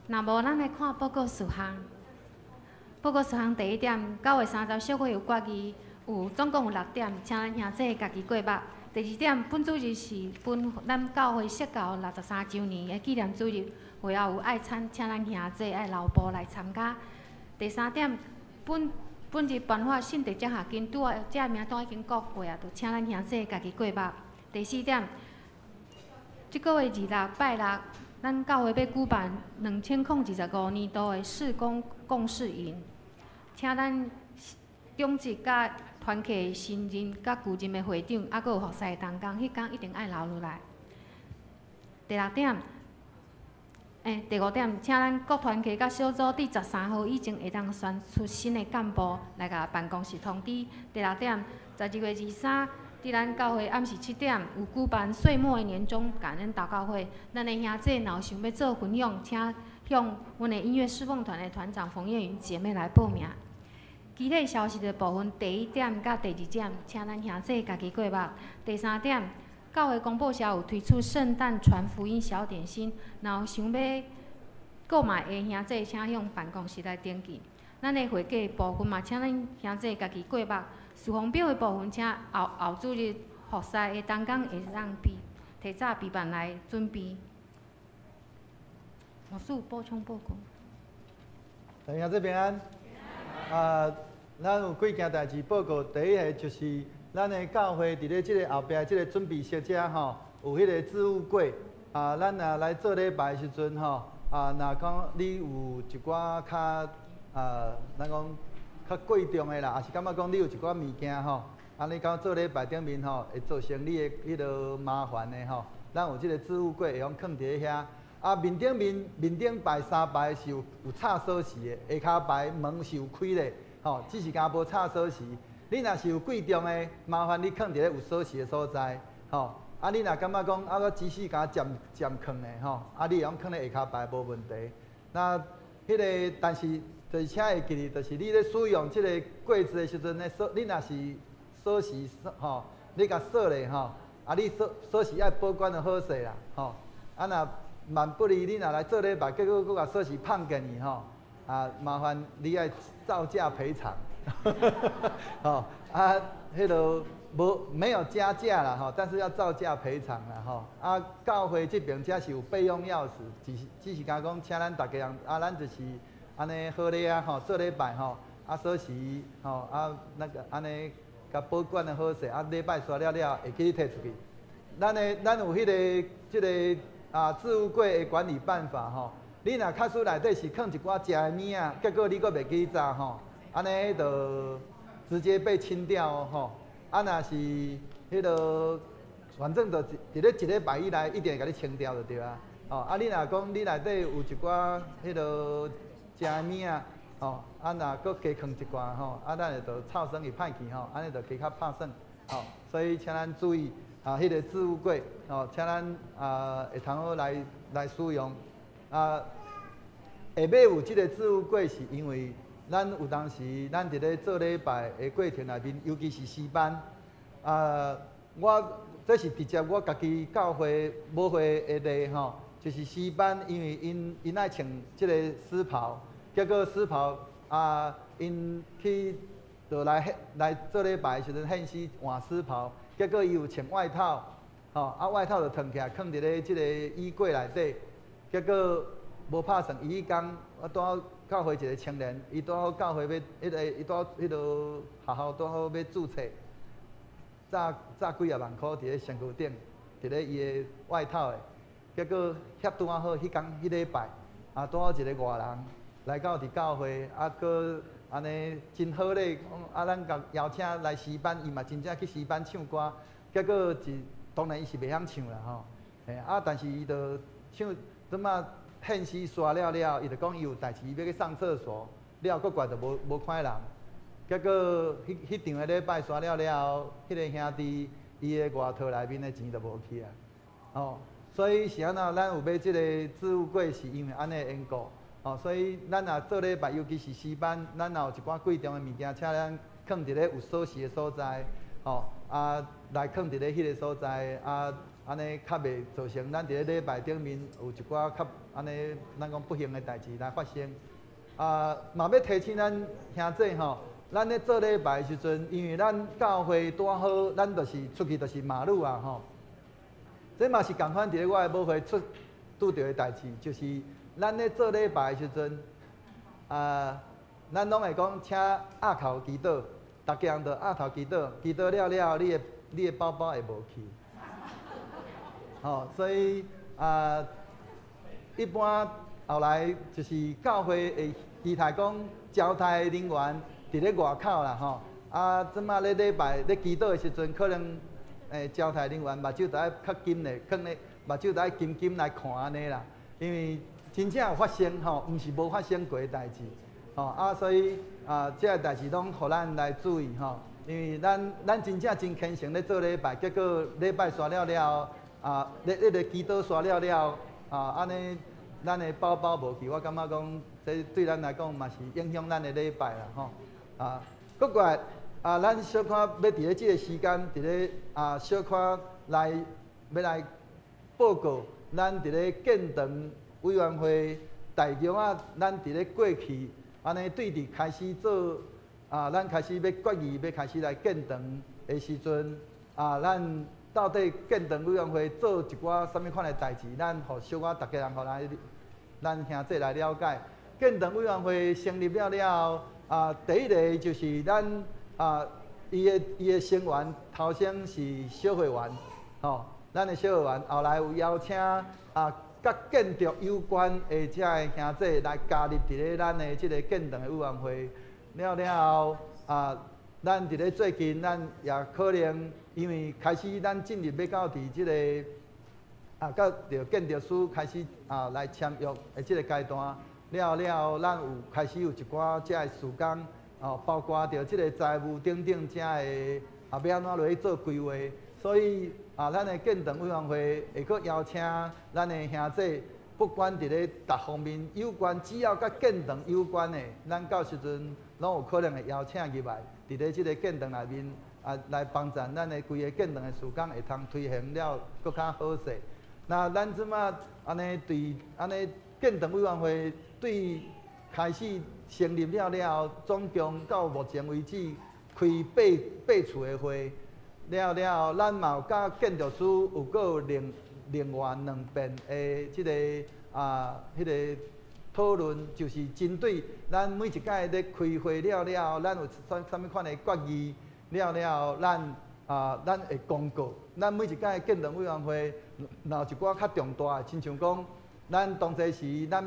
若无，咱来看报告事项。报告事项第一点，9月30小会有决议，有总共有6点，请咱兄弟家己过目。第二点，本主日是本咱教会设教63周年的纪念主日，会后有爱餐，请咱兄弟爱留步来参加。第三点，本日颁发信德奖学金，拄仔这名单已经公过啊，就请咱兄弟家己过目。第四点，这个月26拜六，咱教会欲举办2025年度的事工共事营，请咱长执佮团契新任佮旧任的会长，犹阁有服侍的同工，彼工一定爱留落来。第六点，第五点，请咱各团契佮小组伫13号以前会当选出新的干部来共办公室通知。第六点，12月23。伫咱教会暗时7点有举办岁末的年终感恩祷告会，咱的兄弟若有想欲做分享，请向阮的音乐侍奉团的团长冯燕云姐妹来报名。其他消息的部分，第一点佮第二点，请咱兄弟家己过目。第三点，教會公布社有推出聖誕傳福音小點心，若有想欲購買的兄弟，請向辦公室來登記。咱的會計部分嘛，請恁兄弟家己過目。事奉表的部分，請後後主日服侍的同工會當備提早備辦來準備。牧師補充報告。大家平安。啊，咱有幾件代誌報告。第一个就是咱的教會佇咧這个後壁這个準備室遮吼，有彼个置物櫃。啊，咱若來做禮拜的時陣吼，啊，若講你有一寡較啊，咱講較貴重的啦，抑是感覺講你有一寡物件吼，按呢講做禮拜頂面吼，會造成你的彼个麻煩的吼。咱有這个置物櫃會用囥佇咧遐。啊，面頂面面頂排三排是有插鎖匙的，下跤排門是有開的，吼，只是敢無插鎖匙。你若是有貴重的，麻煩你囥佇咧有鎖匙的所在，吼。啊，你若感覺講啊，我只是共佔佔囥的，吼，啊，你會用囥咧下跤排無問題。那彼个，但是就是請會記得，就是你咧使用這个櫃子的時陣咧，鎖你若是鎖匙吼，你共鎖咧吼，啊，你鎖鎖匙愛保管得好勢啦，吼，啊若萬不利，你若來做禮拜，結果閣共鎖匙碰見去吼，啊，麻煩你愛照價賠償，吼啊，彼个無沒有加價啦吼，但是要照價賠償啦吼。啊，教會這邊遮是有備用鑰匙，只是敢講，請咱逐家人啊，咱就是按呢好禮啊吼，做禮拜吼，啊鎖匙吼啊那个按呢共保管得好勢，啊禮拜煞了了會記得提出去。咱有彼个這个啊置物櫃的管理辦法吼，你若假使內底是囥一寡食的物仔，結果你閣袂記早吼，按呢就直接被清掉哦吼。啊，若是彼个，反正就佇咧一禮拜以內一定會共你清掉就對啊。吼，啊，你若講你內底有一寡彼个食的物仔，吼，啊，若閣加囥一寡吼，啊，咱就臭酸會歹去吼，按呢就加較拍算，吼，所以請咱注意啊，彼个置物櫃，吼，請咱啊會通好來使用。啊，下尾有這个置物櫃是因為咱有當時咱佇咧做禮拜的過程內面，尤其是詩班，啊，我這是直接我家己教會母會的例吼，就是詩班，因為𪜶愛穿這个詩袍，結果詩袍啊，𪜶去就來做禮拜的時陣，獻詩換詩袍，結果伊有穿外套，吼，啊外套就脫起來，囥佇咧這个衣櫃內底，結果無拍算，伊彼工我拄好教會一个青年，伊拄好教會欲彼个，伊拄好彼个學校拄好欲註冊，詐詐幾仔萬箍佇咧身軀頂，佇咧伊的外套的，結果遐拄仔好，彼工彼禮拜啊，拄好一个外人來到佇教會，啊，閣按呢真好咧，講啊，咱共邀請來詩班，伊嘛真正去詩班唱歌，結果是當然伊是袂曉唱啦吼，嘿啊，但是伊就唱，怎啊獻詩煞了了，伊就講伊有代誌欲去上廁所，了閣過來就無看人，結果彼彼場的禮拜煞了了，彼个兄弟伊的外套內面的錢就無去啊，吼，所以是按怎，咱有買這个置物櫃是因為按呢的緣故，吼，所以咱若做禮拜，尤其是詩班，咱若有一寡貴重的物件，請咱囥佇咧有鎖匙的所在，吼，啊，來囥佇咧彼个所在，啊，按呢較袂造成咱佇咧禮拜頂面有一寡較按呢，咱講不幸的代誌來發生。啊，嘛欲提醒咱兄弟吼，咱咧做禮拜的時陣，因為咱教會拄好，咱就是出去就是馬路啊吼。這嘛是仝款佇咧我的母會出拄著的代誌，就是咱咧做禮拜的時陣，啊，咱攏會講請額頭祈禱，逐家人就額頭祈禱，祈禱了了，你的包包會無去。吼，所以啊，一般後來就是教會會期待講招待人員佇咧外口啦吼，啊，這馬咧禮拜咧祈禱的時陣，可能招待人員目睭著愛較緊咧，囥咧目睭著愛緊緊來看按呢啦，因為真正有發生吼，毋是無發生過的代誌，吼啊，所以啊，這个代誌攏予咱來注意吼，因為咱真正真虔誠咧做禮拜，結果禮拜煞了了啊，咧彼个祈禱煞了了啊，按呢咱的包包無去，我感覺講這對咱來講嘛是影響咱的禮拜啦吼，啊，閣過來啊，咱小可欲佇咧這个時間，佇咧啊小可來欲來報告，咱佇咧建堂委員會大約啊，咱佇咧過去按呢對佇開始做啊，咱開始欲決議欲開始來建堂的時陣啊，咱到底建堂委員會做一寡啥物款的代誌，咱予小可逐家人予來咱兄弟來了解。建堂委員會成立了了後，啊，第一个就是咱啊，伊的成員頭先是小會員，吼，咱的小會員後來有邀請啊，佮建築有關的遮个兄弟來加入佇咧咱的這个建堂的委員會。了了後啊，咱佇咧最近，咱也可能因為開始咱進入欲到佇這个啊，佮著建築師開始啊來簽約的這个階段。了了後，咱有開始有一寡遮个事工，哦，包括著這个財務等等遮个啊，欲按怎落去做規劃。所以啊，咱的建堂委員會會閣邀請咱的兄弟，不管佇咧逐方面有關，只要佮建堂有關的，咱到時陣攏有可能會邀請入來，佇咧這个建堂內面啊，來幫助咱的規个建堂的事工會通推行了閣較好勢。那咱這馬按呢對按呢建堂委員會對開始成立了了後，總共到目前為止開八次的會，了了後，咱嘛有佮建築師有閣有另外兩遍的這个啊，彼个討論，就是針對咱每一擺咧開會了了後，咱有啥物款的決議了了後，咱會公告。咱每一擺建堂委員會，若有一寡較重大的，親像講，咱當初時咱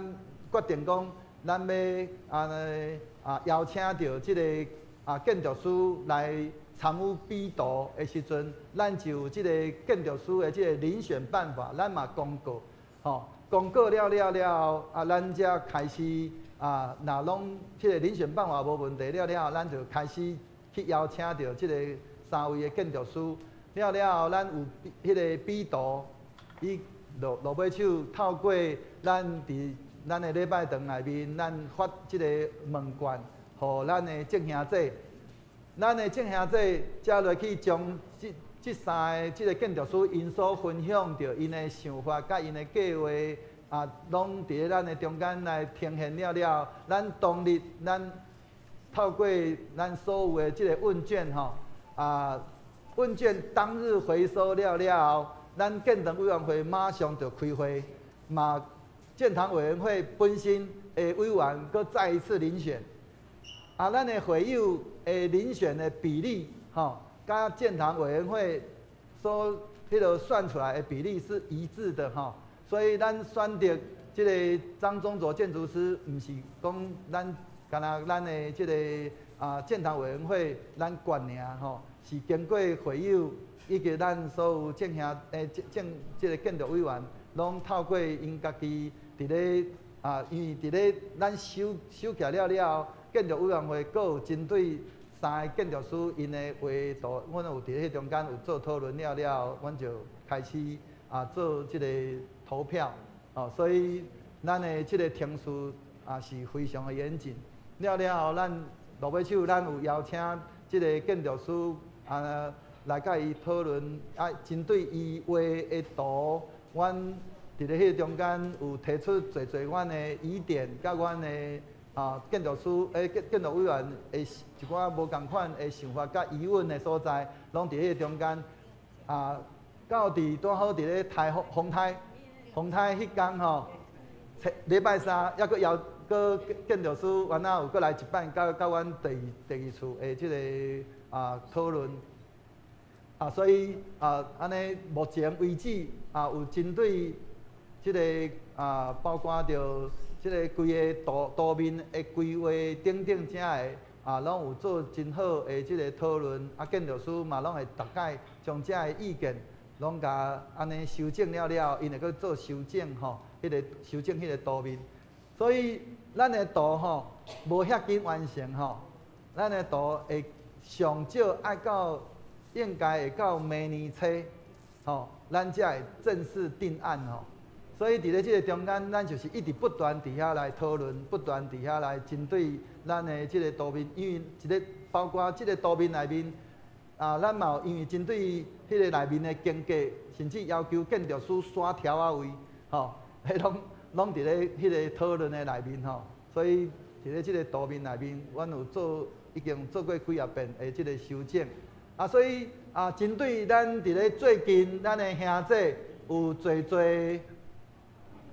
決定講，咱欲按呢啊邀請著這个啊建築師來參與比圖的時陣，咱就有這个建築師的這个遴選辦法，咱嘛公告，吼，公告了了了後，啊，咱才開始啊，若攏這个遴選辦法無問題了了後，咱就開始去邀請著這个三位的建築師。了了後，咱有彼个比圖，伊落落尾手透過咱佇咱的禮拜堂內面，咱發這个問卷，予咱的眾兄弟，咱的眾兄弟才落去將這三个這个建築師𪜶所分享著𪜶的想法佮𪜶的計劃啊，攏佇咧咱的中間來呈現了了後，咱當日咱透過咱所有的這个問卷吼啊，問卷當日回收了了後，咱建堂委員會馬上就開會，嘛建堂委員會本身的委員閣再一次遴選，啊，咱的會友的遴選的比例，吼，佮建堂委員會所彼个算出來的比例是一致的，吼，所以咱選擇這个張宗卓建築師，毋是講咱干焦咱的這个啊建堂委員會咱決爾吼，是經過會友以及咱所有眾兄欸眾這个建築委員，攏透過𪜶家己佇咧啊，因為佇咧咱收收起了了後，建築委員會閣有針對三个建築師𪜶的畫圖，阮有佇彼中間有做討論了了後，阮就開始啊做這个投票，哦，所以咱的這个程序啊是非常的嚴謹。了了後，咱落尾手，咱有邀請這个建築師啊來佮伊討論，啊，針對伊畫的圖，阮佇咧彼個中間有提出濟濟阮的疑點，佮阮的啊建築師欸建築委員的一寡無仝款的想法佮疑問的所在，攏佇彼個中間啊，到佇拄好佇咧台風風颱風颱彼工吼，禮拜三猶閣邀閣建築師原來有閣來一擺，佮阮第二次的這个啊討論。啊，所以啊，按呢目前為止啊，有針對這个啊，包括著這个規个圖面的規劃等等遮个啊，攏有做真好的這个討論。啊，建築師嘛攏會逐擺將遮个意見攏共按呢修正了了，𪜶會閣做修正吼，彼个修正彼个圖面。所以咱的圖吼無遐緊完成吼，咱的圖會上少愛到應該會到明年初，吼，咱才會正式定案吼。所以佇咧這个中間，咱就是一直不斷佇遐來討論，不斷佇遐來針對咱的這个圖面，因為一个包括這个圖面內面，啊，咱嘛有因為針對彼个內面的間隔，甚至要求建築師刷條仔位，吼，彼攏攏佇咧彼个討論的內面吼。所以佇咧這个圖面內面，阮有做已經做過幾仔遍的這个修正。啊，所以啊，針對咱佇咧最近咱的兄弟有濟濟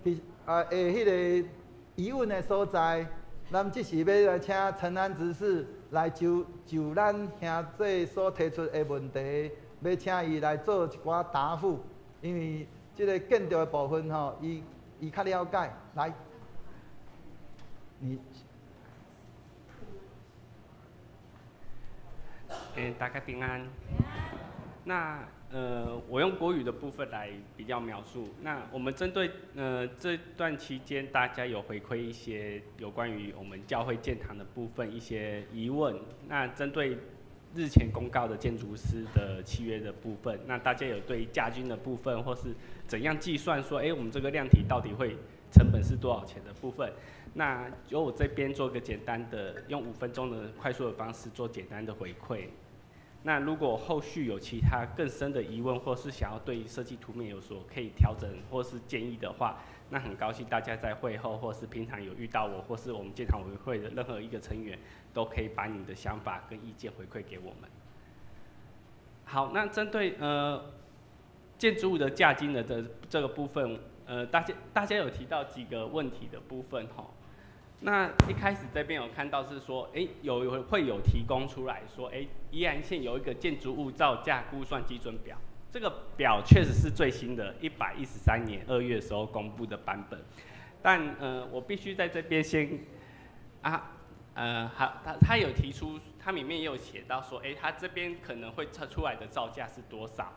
佇啊的彼个疑問的所在，咱這時欲來請陳安執事來就就咱兄弟所提出的問題，欲請伊來做一寡答覆，因為這个建築的部分吼，伊伊較了解。來，你。欸，大家平安。那我用國語的部分來比較描述。那我們針對這段期間，大家有回饋一些有關於我們教會建堂的部分一些疑問。那針對日前公告的建築師的契約的部分，那大家有對價金的部分，或是怎樣計算說，欸，我們這個量體到底會成本是多少錢的部分？那由我這邊做個簡單的，用5分鐘的快速的方式做簡單的回饋。那如果後續有其他更深的疑問，或是想要對設計圖面有所可以調整或是建議的話，那很高興大家在會後或是平常有遇到我，或是我們建堂委員會的任何一個成員，都可以把你的想法跟意見回饋給我們。好，那針對建築物的價金的這個部分，大家有提到幾個問題的部分吼。那一開始這邊有看到是說，欸，有會有提供出來說，欸，宜蘭縣有一個建築物造價估算基準表，這個表確實是最新的，113年2月的時候公布的版本。但我必須在這邊先啊，好，他有提出，他裡面也有寫到說，欸，他這邊可能會測出來的造價是多少？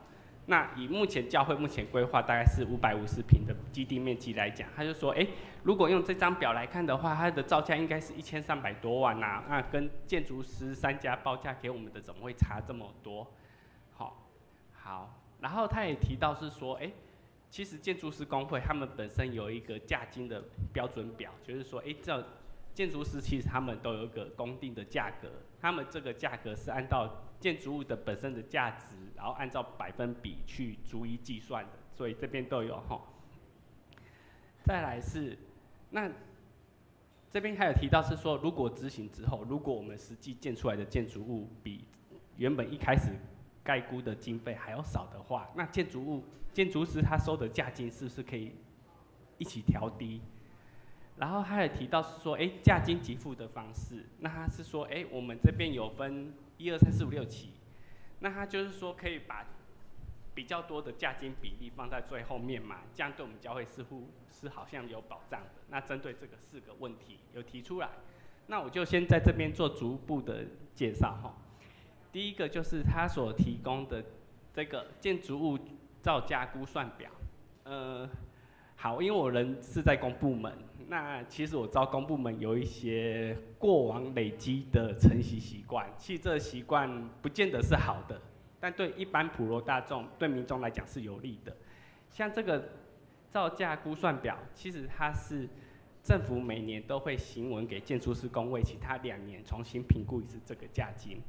那以目前教會目前規劃大概是550坪的基地面積來講，他就說，欸，如果用這張表來看的話，它的造價應該是1300多萬啊，那跟建築師三家報價給我們的怎麼會差這麼多？好，好，然後他也提到是說，欸，其實建築師公會他們本身有一個價金的標準表，就是說，欸，這建築師其實他們都有一個公定的價格，他們這個價格是按照建築物的本身的價值，然後按照百分比去逐一計算的，所以這邊都有哈。再來是，那這邊還有提到是說，如果執行之後，如果我們實際建出來的建築物比原本一開始概估的經費還要少的話，那建築師他收的價金是不是可以一起調低？然後他也提到是說，哎，價金給付的方式，那他是說，哎，我們這邊有分一二三四五六期，那他就是說可以把比較多的價金比例放在最後面嘛，這樣對我們教會似乎是好像有保障的。那針對這個四個問題有提出來，那我就先在這邊做逐步的介紹哈。第一個就是他所提供的這個建築物造價估算表，好，因為我人是在公部門，那其實我知道公部門有一些過往累積的承襲習慣，其實這個習慣不見得是好的，但對一般普羅大眾、對民眾來講是有利的。像這個造價估算表，其實它是政府每年都會行文給建築師公會，請他2年重新評估一次這個價金。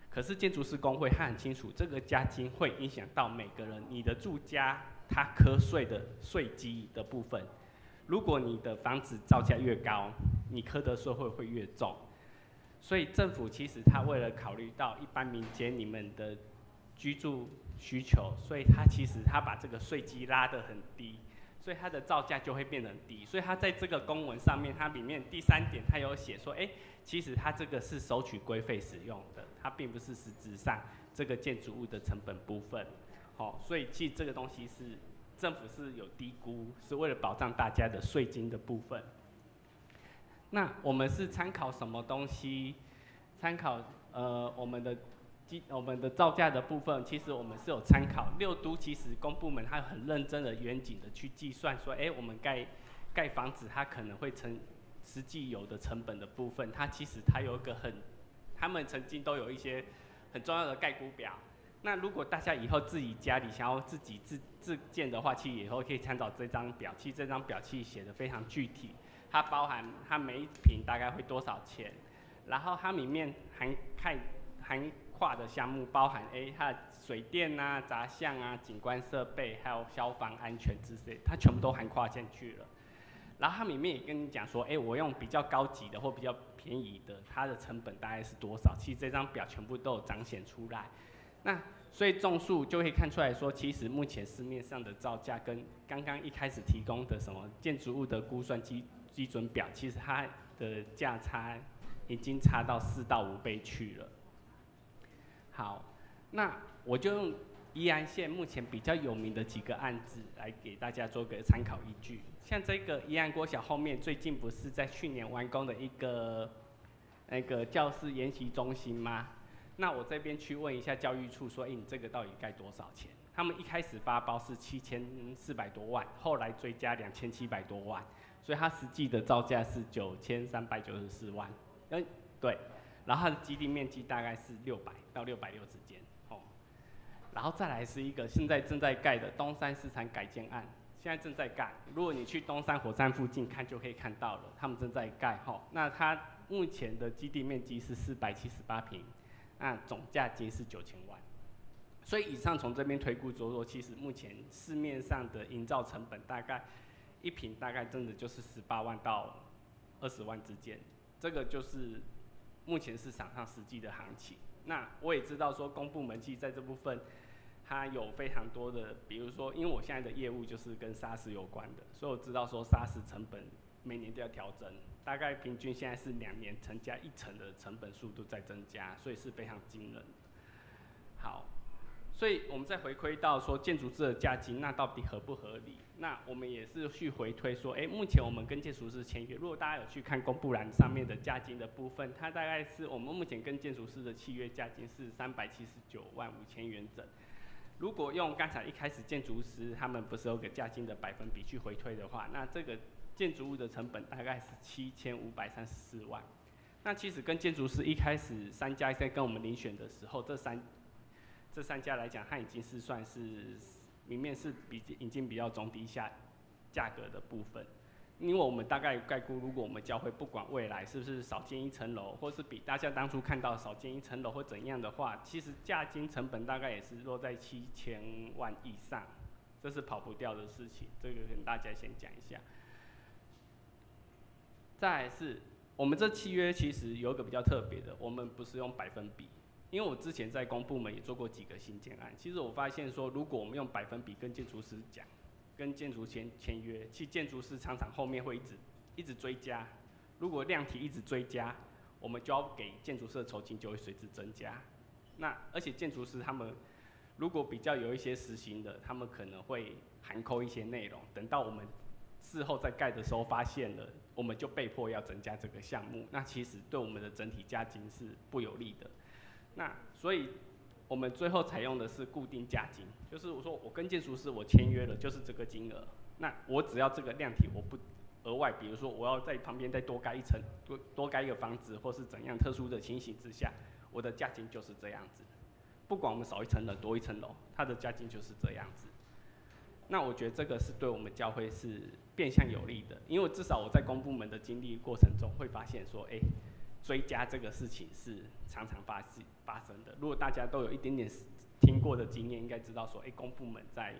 可是建築師公會他很清楚，這個價金會影響到每個人你的住家他課稅的稅基的部分。如果你的房子造價越高，你課的稅會越重。所以政府其實他為了考慮到一般民間你們的居住需求，所以他其實他把這個稅基拉得很低，所以它的造價就會變得很低。所以他在這個公文上面，它裡面第三點他有寫說，欸，其實它這個是收取規費使用的，它並不是實質上這個建築物的成本部分。好，所以其實這個東西是政府是有低估，是為了保障大家的稅金的部分。那我們是參考什麼東西？參考我們的造價的部分，其實我們是有參考六都，其實公部門他很認真的、嚴謹的去計算，說，欸，我們蓋房子，它可能會成實際有的成本的部分，它其實它有一個很，他們曾經都有一些很重要的概估表。那如果大家以後自己家裡想要自己自建的話，其實以後可以參考這張表。其實這張表其實寫得非常具體，它包含它每一坪大概會多少錢，然後它裡面含蓋含跨的项目，包含它的水电啊、杂项啊、景观设备，还有消防安全之类，它全部都涵括进去了。然后它里面也跟你讲说，我用比较高级的或比较便宜的，它的成本大概是多少？其实这张表全部都有彰显出来。那所以综述就会看出来说，其实目前市面上的造价跟刚刚一开始提供的什么建筑物的估算基准表，其实它的价差已经差到4到5倍去了。好，那我就用宜兰县目前比较有名的几个案子来给大家做个参考依据。像这个宜兰国小后面最近不是在去年完工的一个那个教师研习中心吗？那我这边去问一下教育处，说，你这个到底盖多少钱？他们一开始发包是7400多万，后来追加2700多万，所以它实际的造价是9394万。对，然后它的基地面积大概是600到660之间，哦。然后再来是一个现在正在盖的东山市场改建案，现在正在盖。如果你去东山火车站附近看，就可以看到了，他们正在盖，吼。那它目前的基地面积是478坪。那总价金是9000万，所以以上从这边推估说，其实目前市面上的营造成本大概一坪大概真的就是18万到20万之间，这个就是目前市场上实际的行情。那我也知道说公部门其实在这部分，它有非常多的，比如说，因为我现在的业务就是跟砂石有关的，所以我知道说砂石成本每年都要调整。大概平均现在是2年增加1成的成本速度在增加，所以是非常惊人。好，所以我们再回归到说建筑师的价金，那到底合不合理？那我们也是去回推说，目前我们跟建筑师签约，如果大家有去看公布栏上面的价金的部分，它大概是我们目前跟建筑师的契约价金是379.5万元整。如果用刚才一开始建筑师他们不是有个价金的百分比去回推的话，那这个建筑物的成本大概是7534万。那其实跟建筑师一开始三家在跟我们遴选的时候，这三家来讲，它已经是算是明面是比已经比较中低下价格的部分。因为我们大概概估，如果我们教会不管未来是不是少建一层楼，或是比大家当初看到少建一层楼或怎样的话，其实价金成本大概也是落在7000万以上，这是跑不掉的事情。这个跟大家先讲一下。再来是，我们这契约其实有一个比较特别的，我们不是用百分比，因为我之前在公部门也做过几个新建案，其实我发现说，如果我们用百分比跟建筑师讲，跟建筑签签约，其实建筑师常常后面会一直一直追加，如果量体一直追加，我们就要给建筑师的酬金就会随之增加。那而且建筑师他们如果比较有一些实行的，他们可能会含扣一些内容，等到我们事后在盖的时候发现了，我们就被迫要增加这个项目，那其实对我们的整体价金是不有利的。那所以我们最后采用的是固定价金，就是我说我跟建筑师我签约了，就是这个金额，那我只要这个量体，我不额外，比如说我要在旁边再多盖一层，多多盖一个房子，或是怎样特殊的情形之下，我的价金就是这样子。不管我们少一层楼多一层楼，它的价金就是这样子。那我觉得这个是对我们教会是变相有利的，因为至少我在公部门的经历过程中会发现说，追加这个事情是常常发生的。如果大家都有一点点听过的经验，应该知道说，公部门在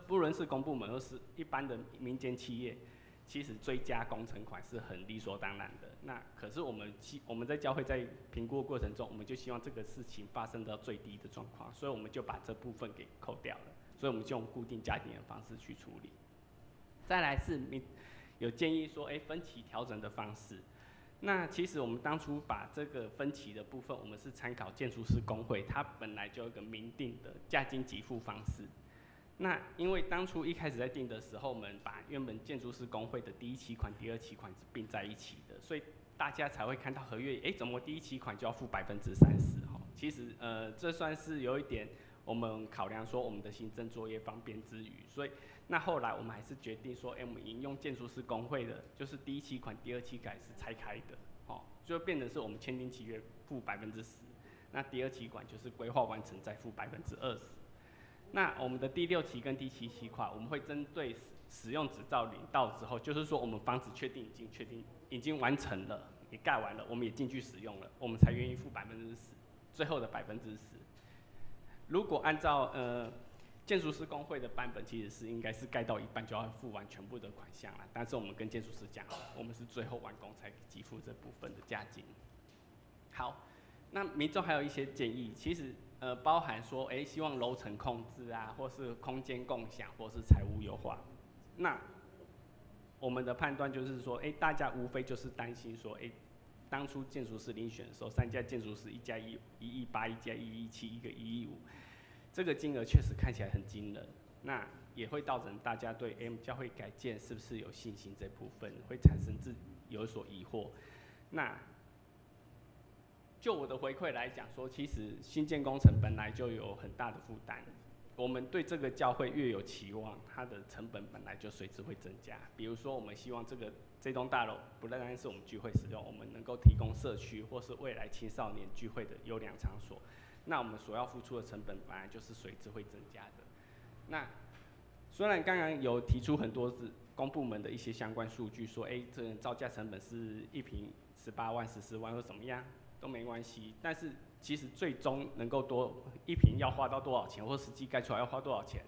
不论是公部门，而是一般的民间企业，其实追加工程款是很理所当然的。那可是我们在教会在评估过程中，我们就希望这个事情发生到最低的状况，所以我们就把这部分给扣掉了。所以我们就用固定价金的方式去处理。再来是民有建议说，分期调整的方式。那其实我们当初把这个分期的部分，我们是参考建筑师公会，它本来就有一个明定的价金给付方式。那因为当初一开始在定的时候，我们把原本建筑师公会的第一期款、第二期款是并在一起的，所以大家才会看到合约，怎么第一期款就要付30%？哈，其实这算是有一点我们考量说我们的行政作业方便之余，所以那后来我们还是决定说，我们引用建筑师公会的，就是第一期款、第二期款是拆开的，哦，就变成是我们签订契约付10%，那第二期款就是规划完成再付20%。那我们的第六期跟第七期款，我们会针对使用执照领到之后，就是说我们房子确定已经确定已经完成了，也盖完了，我们也进去使用了，我们才愿意付百分之十。最后的10%。如果按照建筑师公会的版本，其实是应该是盖到一半就要付完全部的款项了。但是我们跟建筑师讲，我们是最后完工才给付这部分的价金。好，那民众还有一些建议，其实包含说，希望楼层控制啊，或是空间共享，或是财务优化。那我们的判断就是说，大家无非就是担心说，当初建筑师遴选的时候，三家建筑师，一家1.1亿8，一家1.1亿7，一个1.5亿。这个金额确实看起来很惊人，那也会造成大家对 M 教会改建是不是有信心这部分会产生自有所疑惑。那就我的回馈来讲说，其实新建工程本来就有很大的负担，我们对这个教会越有期望，它的成本本来就随之会增加。比如说，我们希望这栋大楼不单单是我们聚会使用，我们能够提供社区或是未来青少年聚会的优良场所。那我们所要付出的成本本来就是随之会增加的。那虽然刚刚有提出很多是公部门的一些相关数据，说，这个造价成本是一坪18万、14万或怎么样都没关系，但是其实最终能够多一坪要花到多少钱，或实际盖出来要花多少钱，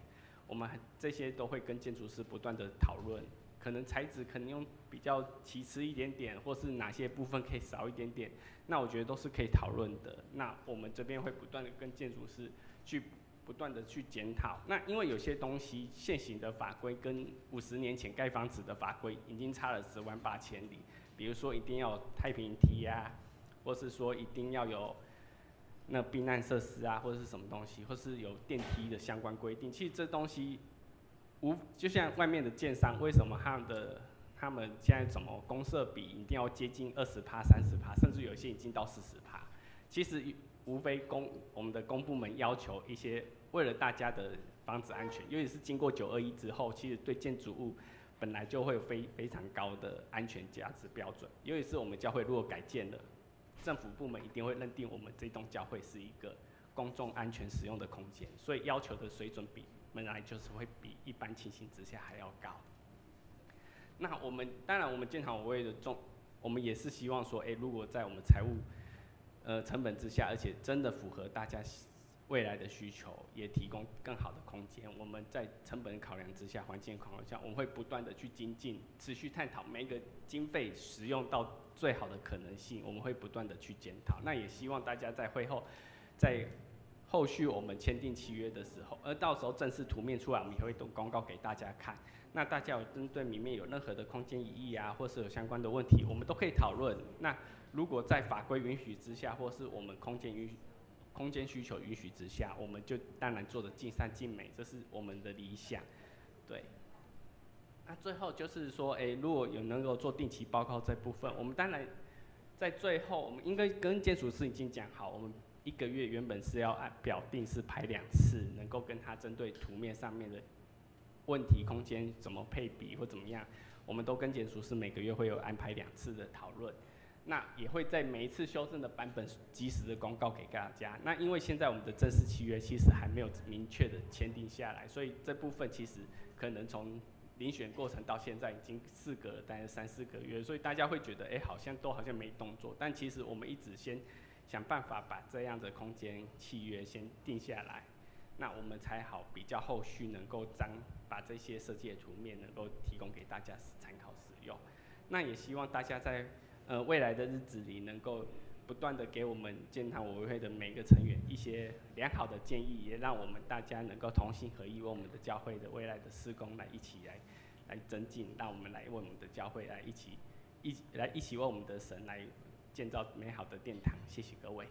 我们这些都会跟建筑师不断的讨论，可能材质可能用比较其次一点点，或是哪些部分可以少一点点，那我觉得都是可以讨论的。那我们这边会不断的跟建筑师去不断的去检讨。那因为有些东西现行的法规跟50年前盖房子的法规已经差了10万8千里，比如说一定要有太平梯啊，或是说一定要有那避难设施啊，或者是什么东西，或是有电梯的相关规定。其实这东西就像外面的建商，为什么他们现在怎么公设比一定要接近20%、30%，甚至有些已经到40%。其实无非我们的公部门要求一些，为了大家的房子安全，尤其是经过921之后，其实对建筑物本来就会有非常高的安全价值标准。尤其是我们教会如果改建了，政府部门一定会认定我们这栋教会是一个公众安全使用的空间，所以要求的水准比本来就是会比一般情形之下还要高。那我们当然，我们建堂委的重，我们也是希望说，如果在我们财务，成本之下，而且真的符合大家未来的需求，也提供更好的空间。我们在成本考量之下，环境考量下，我们会不断的去精进，持续探讨每一个经费使用到最好的可能性，我们会不断的去检讨。那也希望大家在会后，在后续我们签订契约的时候，而到时候正式图面出来，我们也会公告给大家看。那大家有针对里面有任何的空间疑义啊，或是有相关的问题，我们都可以讨论。那如果在法规允许之下，或是我们空间需求允许之下，我们就当然做得尽善尽美，这是我们的理想。对。那最后就是说，如果有能够做定期报告这部分，我们当然在最后，我们应该跟建筑师已经讲好，我们一个月原本是要按表定是排2次，能够跟他针对图面上面的问题、空间怎么配比或怎么样，我们都跟建筑师每个月会有安排2次的讨论。那也会在每一次修正的版本及时的公告给大家。那因为现在我们的正式契约其实还没有明确的签订下来，所以这部分其实可能从遴选过程到现在已经事隔了大概3、4个月，所以大家会觉得，好像都好像没动作。但其实我们一直先想办法把这样的空间契约先定下来，那我们才好比较后续能够把这些设计的图面能够提供给大家参考使用。那也希望大家在未来的日子里能够不断的给我们建堂委员会的每个成员一些良好的建议，也让我们大家能够同心合意，为我们的教会的未来的事工来一起来增进，让我们来为我们的教会来一起，一起，来一起为我们的神来建造美好的殿堂。谢谢各位。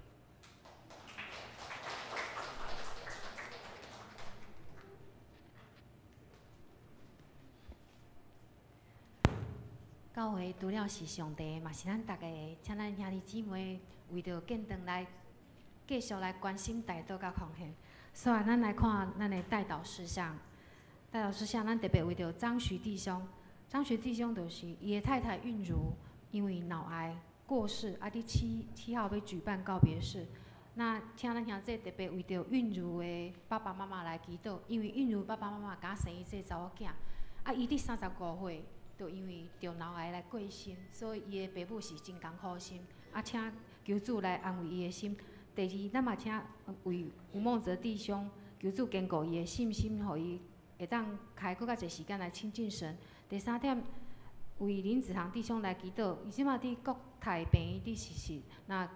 教会除了是上帝，嘛是咱逐家的，请咱兄弟姊妹为著建堂来继续来关心代祷佮奉献。所以，咱来看咱的代祷事项。代祷事项，咱特别为著张徐弟兄，张徐弟兄就是伊的太太韵如，因为脑癌过世，伫7号要举办告别式。那请咱兄弟特别为著韵如的爸爸妈妈来祈祷，因为韵如爸爸妈妈敢生伊这查某囝，伊伫35岁。就因为得脑癌来过身，所以伊的爸母是真艰苦心。请求主来安慰伊的心，第二，咱嘛請為吳孟哲弟兄求主堅固伊的信心，予伊會當開閣較濟時間來親近神。第三點，為林子航弟兄來祈禱，伊這馬佇國泰病院佇實習，那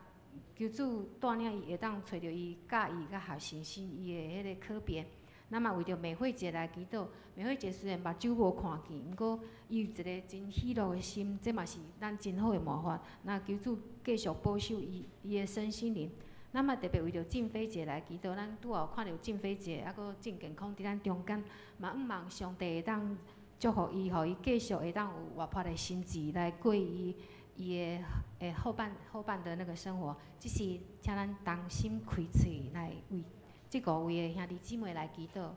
求主帶領伊會當揣著伊喜意佮學習心伊的彼个科別。咱嘛為著美惠姐來祈禱，美惠姐雖然目睭無看見，毋過伊有一个真喜樂的心，這嘛是咱真好的模範。那求主繼續保守伊伊的身心靈。咱嘛特別為著靜飛姐來祈禱，咱拄仔有看著靜飛姐猶閣真健康佇咱中間，嘛向望上帝會當祝福伊，予伊繼續會當有活潑的心志來過伊伊的後半的那個生活。這是請咱同心開喙來為這五位的兄弟姊妹來祈禱。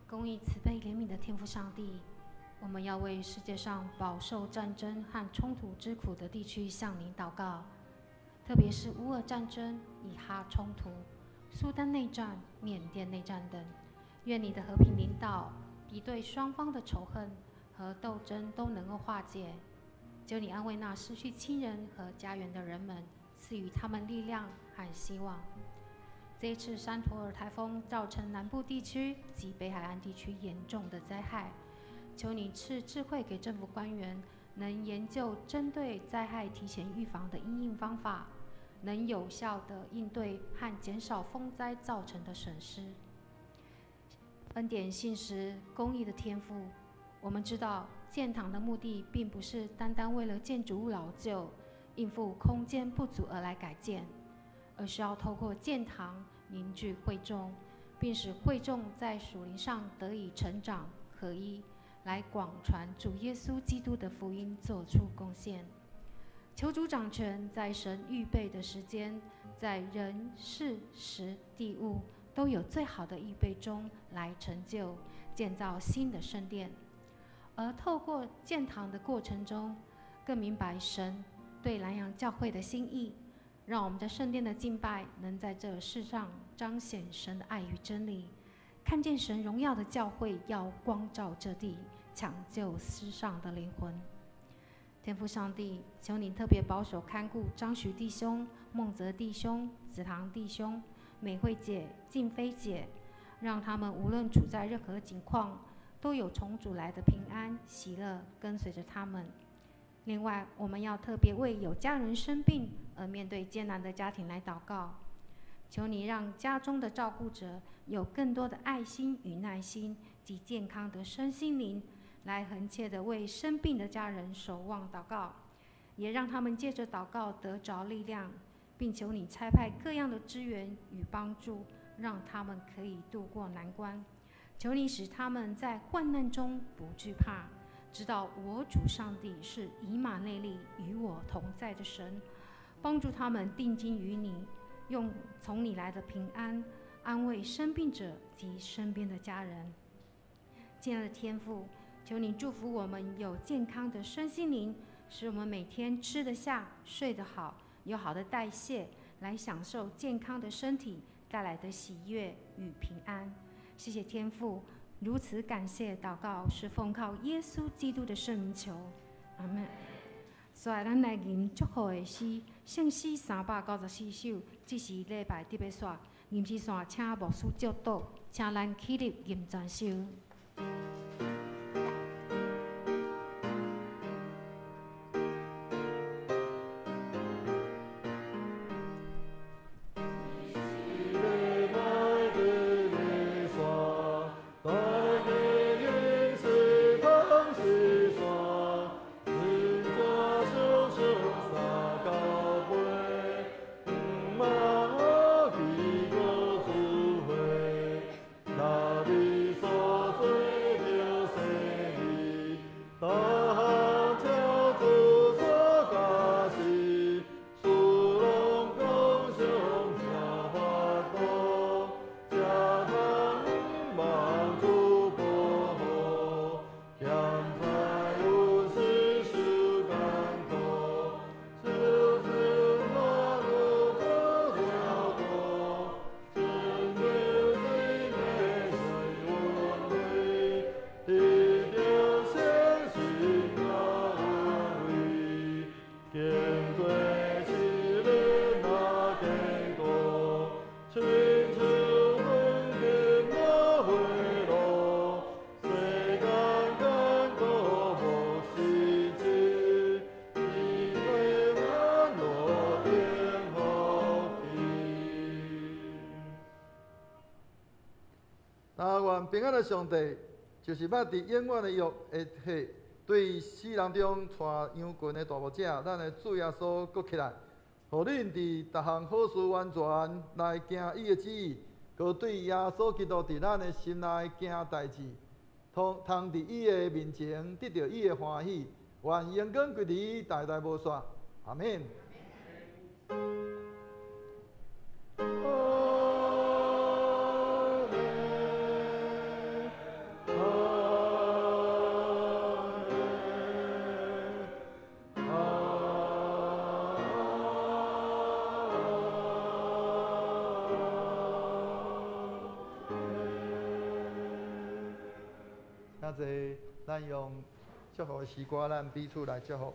公義、慈悲、憐憫的天父上帝，我們要為世界上飽受戰爭和衝突之苦的地區向您禱告，特別是烏俄戰爭、以哈衝突、蘇丹內戰、緬甸內戰等。願你的和平領導，敵對雙方的仇恨和鬥爭都能夠化解。求你安慰那失去親人和家園的人們，賜予他們力量和希望。這一次山陀爾颱風造成南部地區及北海岸地區嚴重的災害，求你賜智慧給政府官員，能研究針對災害提前預防的因應方法，能有效的應對和減少風災造成的損失。恩典、信實、公義的天父，我們知道建堂的目的並不是單單為了建築物老舊、應付空間不足而來改建，而是要透過建堂凝聚會眾，並使會眾在屬靈上得以成長合一，來廣傳主耶穌基督的福音，做出貢獻。求主掌權，在神預備的時間，在人事時地物都有最好的預備中來成就建造新的聖殿。而透過建堂的過程中，更明白神對南洋教會的心意，讓我們在聖殿的敬拜能在這世上彰顯神的愛與真理，看見神榮耀的教會要光照這地，搶救世上的靈魂。天父上帝，求你特別保守看顧張徐弟兄、孟澤弟兄、子堂弟兄、美惠姐、靜妃姐，讓他們無論處在任何境況，都有從主來的平安喜樂跟隨着他們。另外，我們要特別為有家人生病而面對艱難的家庭來禱告，求你讓家中的照顧者有更多的愛心與耐心及健康的身心靈，來恆切的為生病的家人守望禱告，也讓他們借着禱告得着力量，並求你差派各樣的支援與幫助，讓他們可以度過難關。求你使他們在患難中不懼怕，知道我主上帝是以馬內利與我同在的神，幫助他們定睛於你，用從你來的平安安慰生病者及身邊的家人。親愛的天父，求你祝福我們有健康的身心靈，使我們每天吃得下、睡得好，有好的代謝，來享受健康的身體。帶來的喜悅與平安。謝謝天父，如此感謝禱告，是奉靠耶穌基督的聖名求，阿門。所以咱來吟祝福的詩，聖詩394首，這是禮拜特別線，吟詩線，請牧師祝禱，請咱起立吟全首。平安的上帝，就是捌佇永遠的約的血，對死人中帶羊群的大牧者，咱的主耶穌閣起來，予恁佇逐項好事完全來行伊的旨意，閣對耶穌基督佇咱的心內行代誌，通通佇伊的面前得著伊的歡喜，願榮光歸佇代代無煞。阿們。咱用祝福的詩歌，咱彼此來祝福。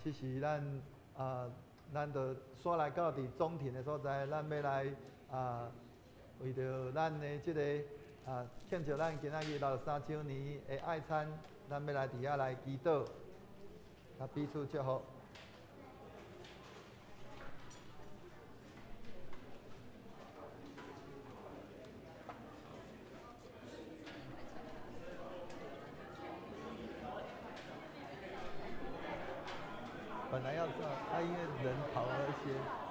其實咱啊，咱就煞來到佇總庭的所在，咱欲來啊，為著咱的這个啊，慶祝咱今仔日63週年的愛餐，咱欲來佇遐來祈禱，啊，彼此祝福。本來要做，啊，因為人跑了一些。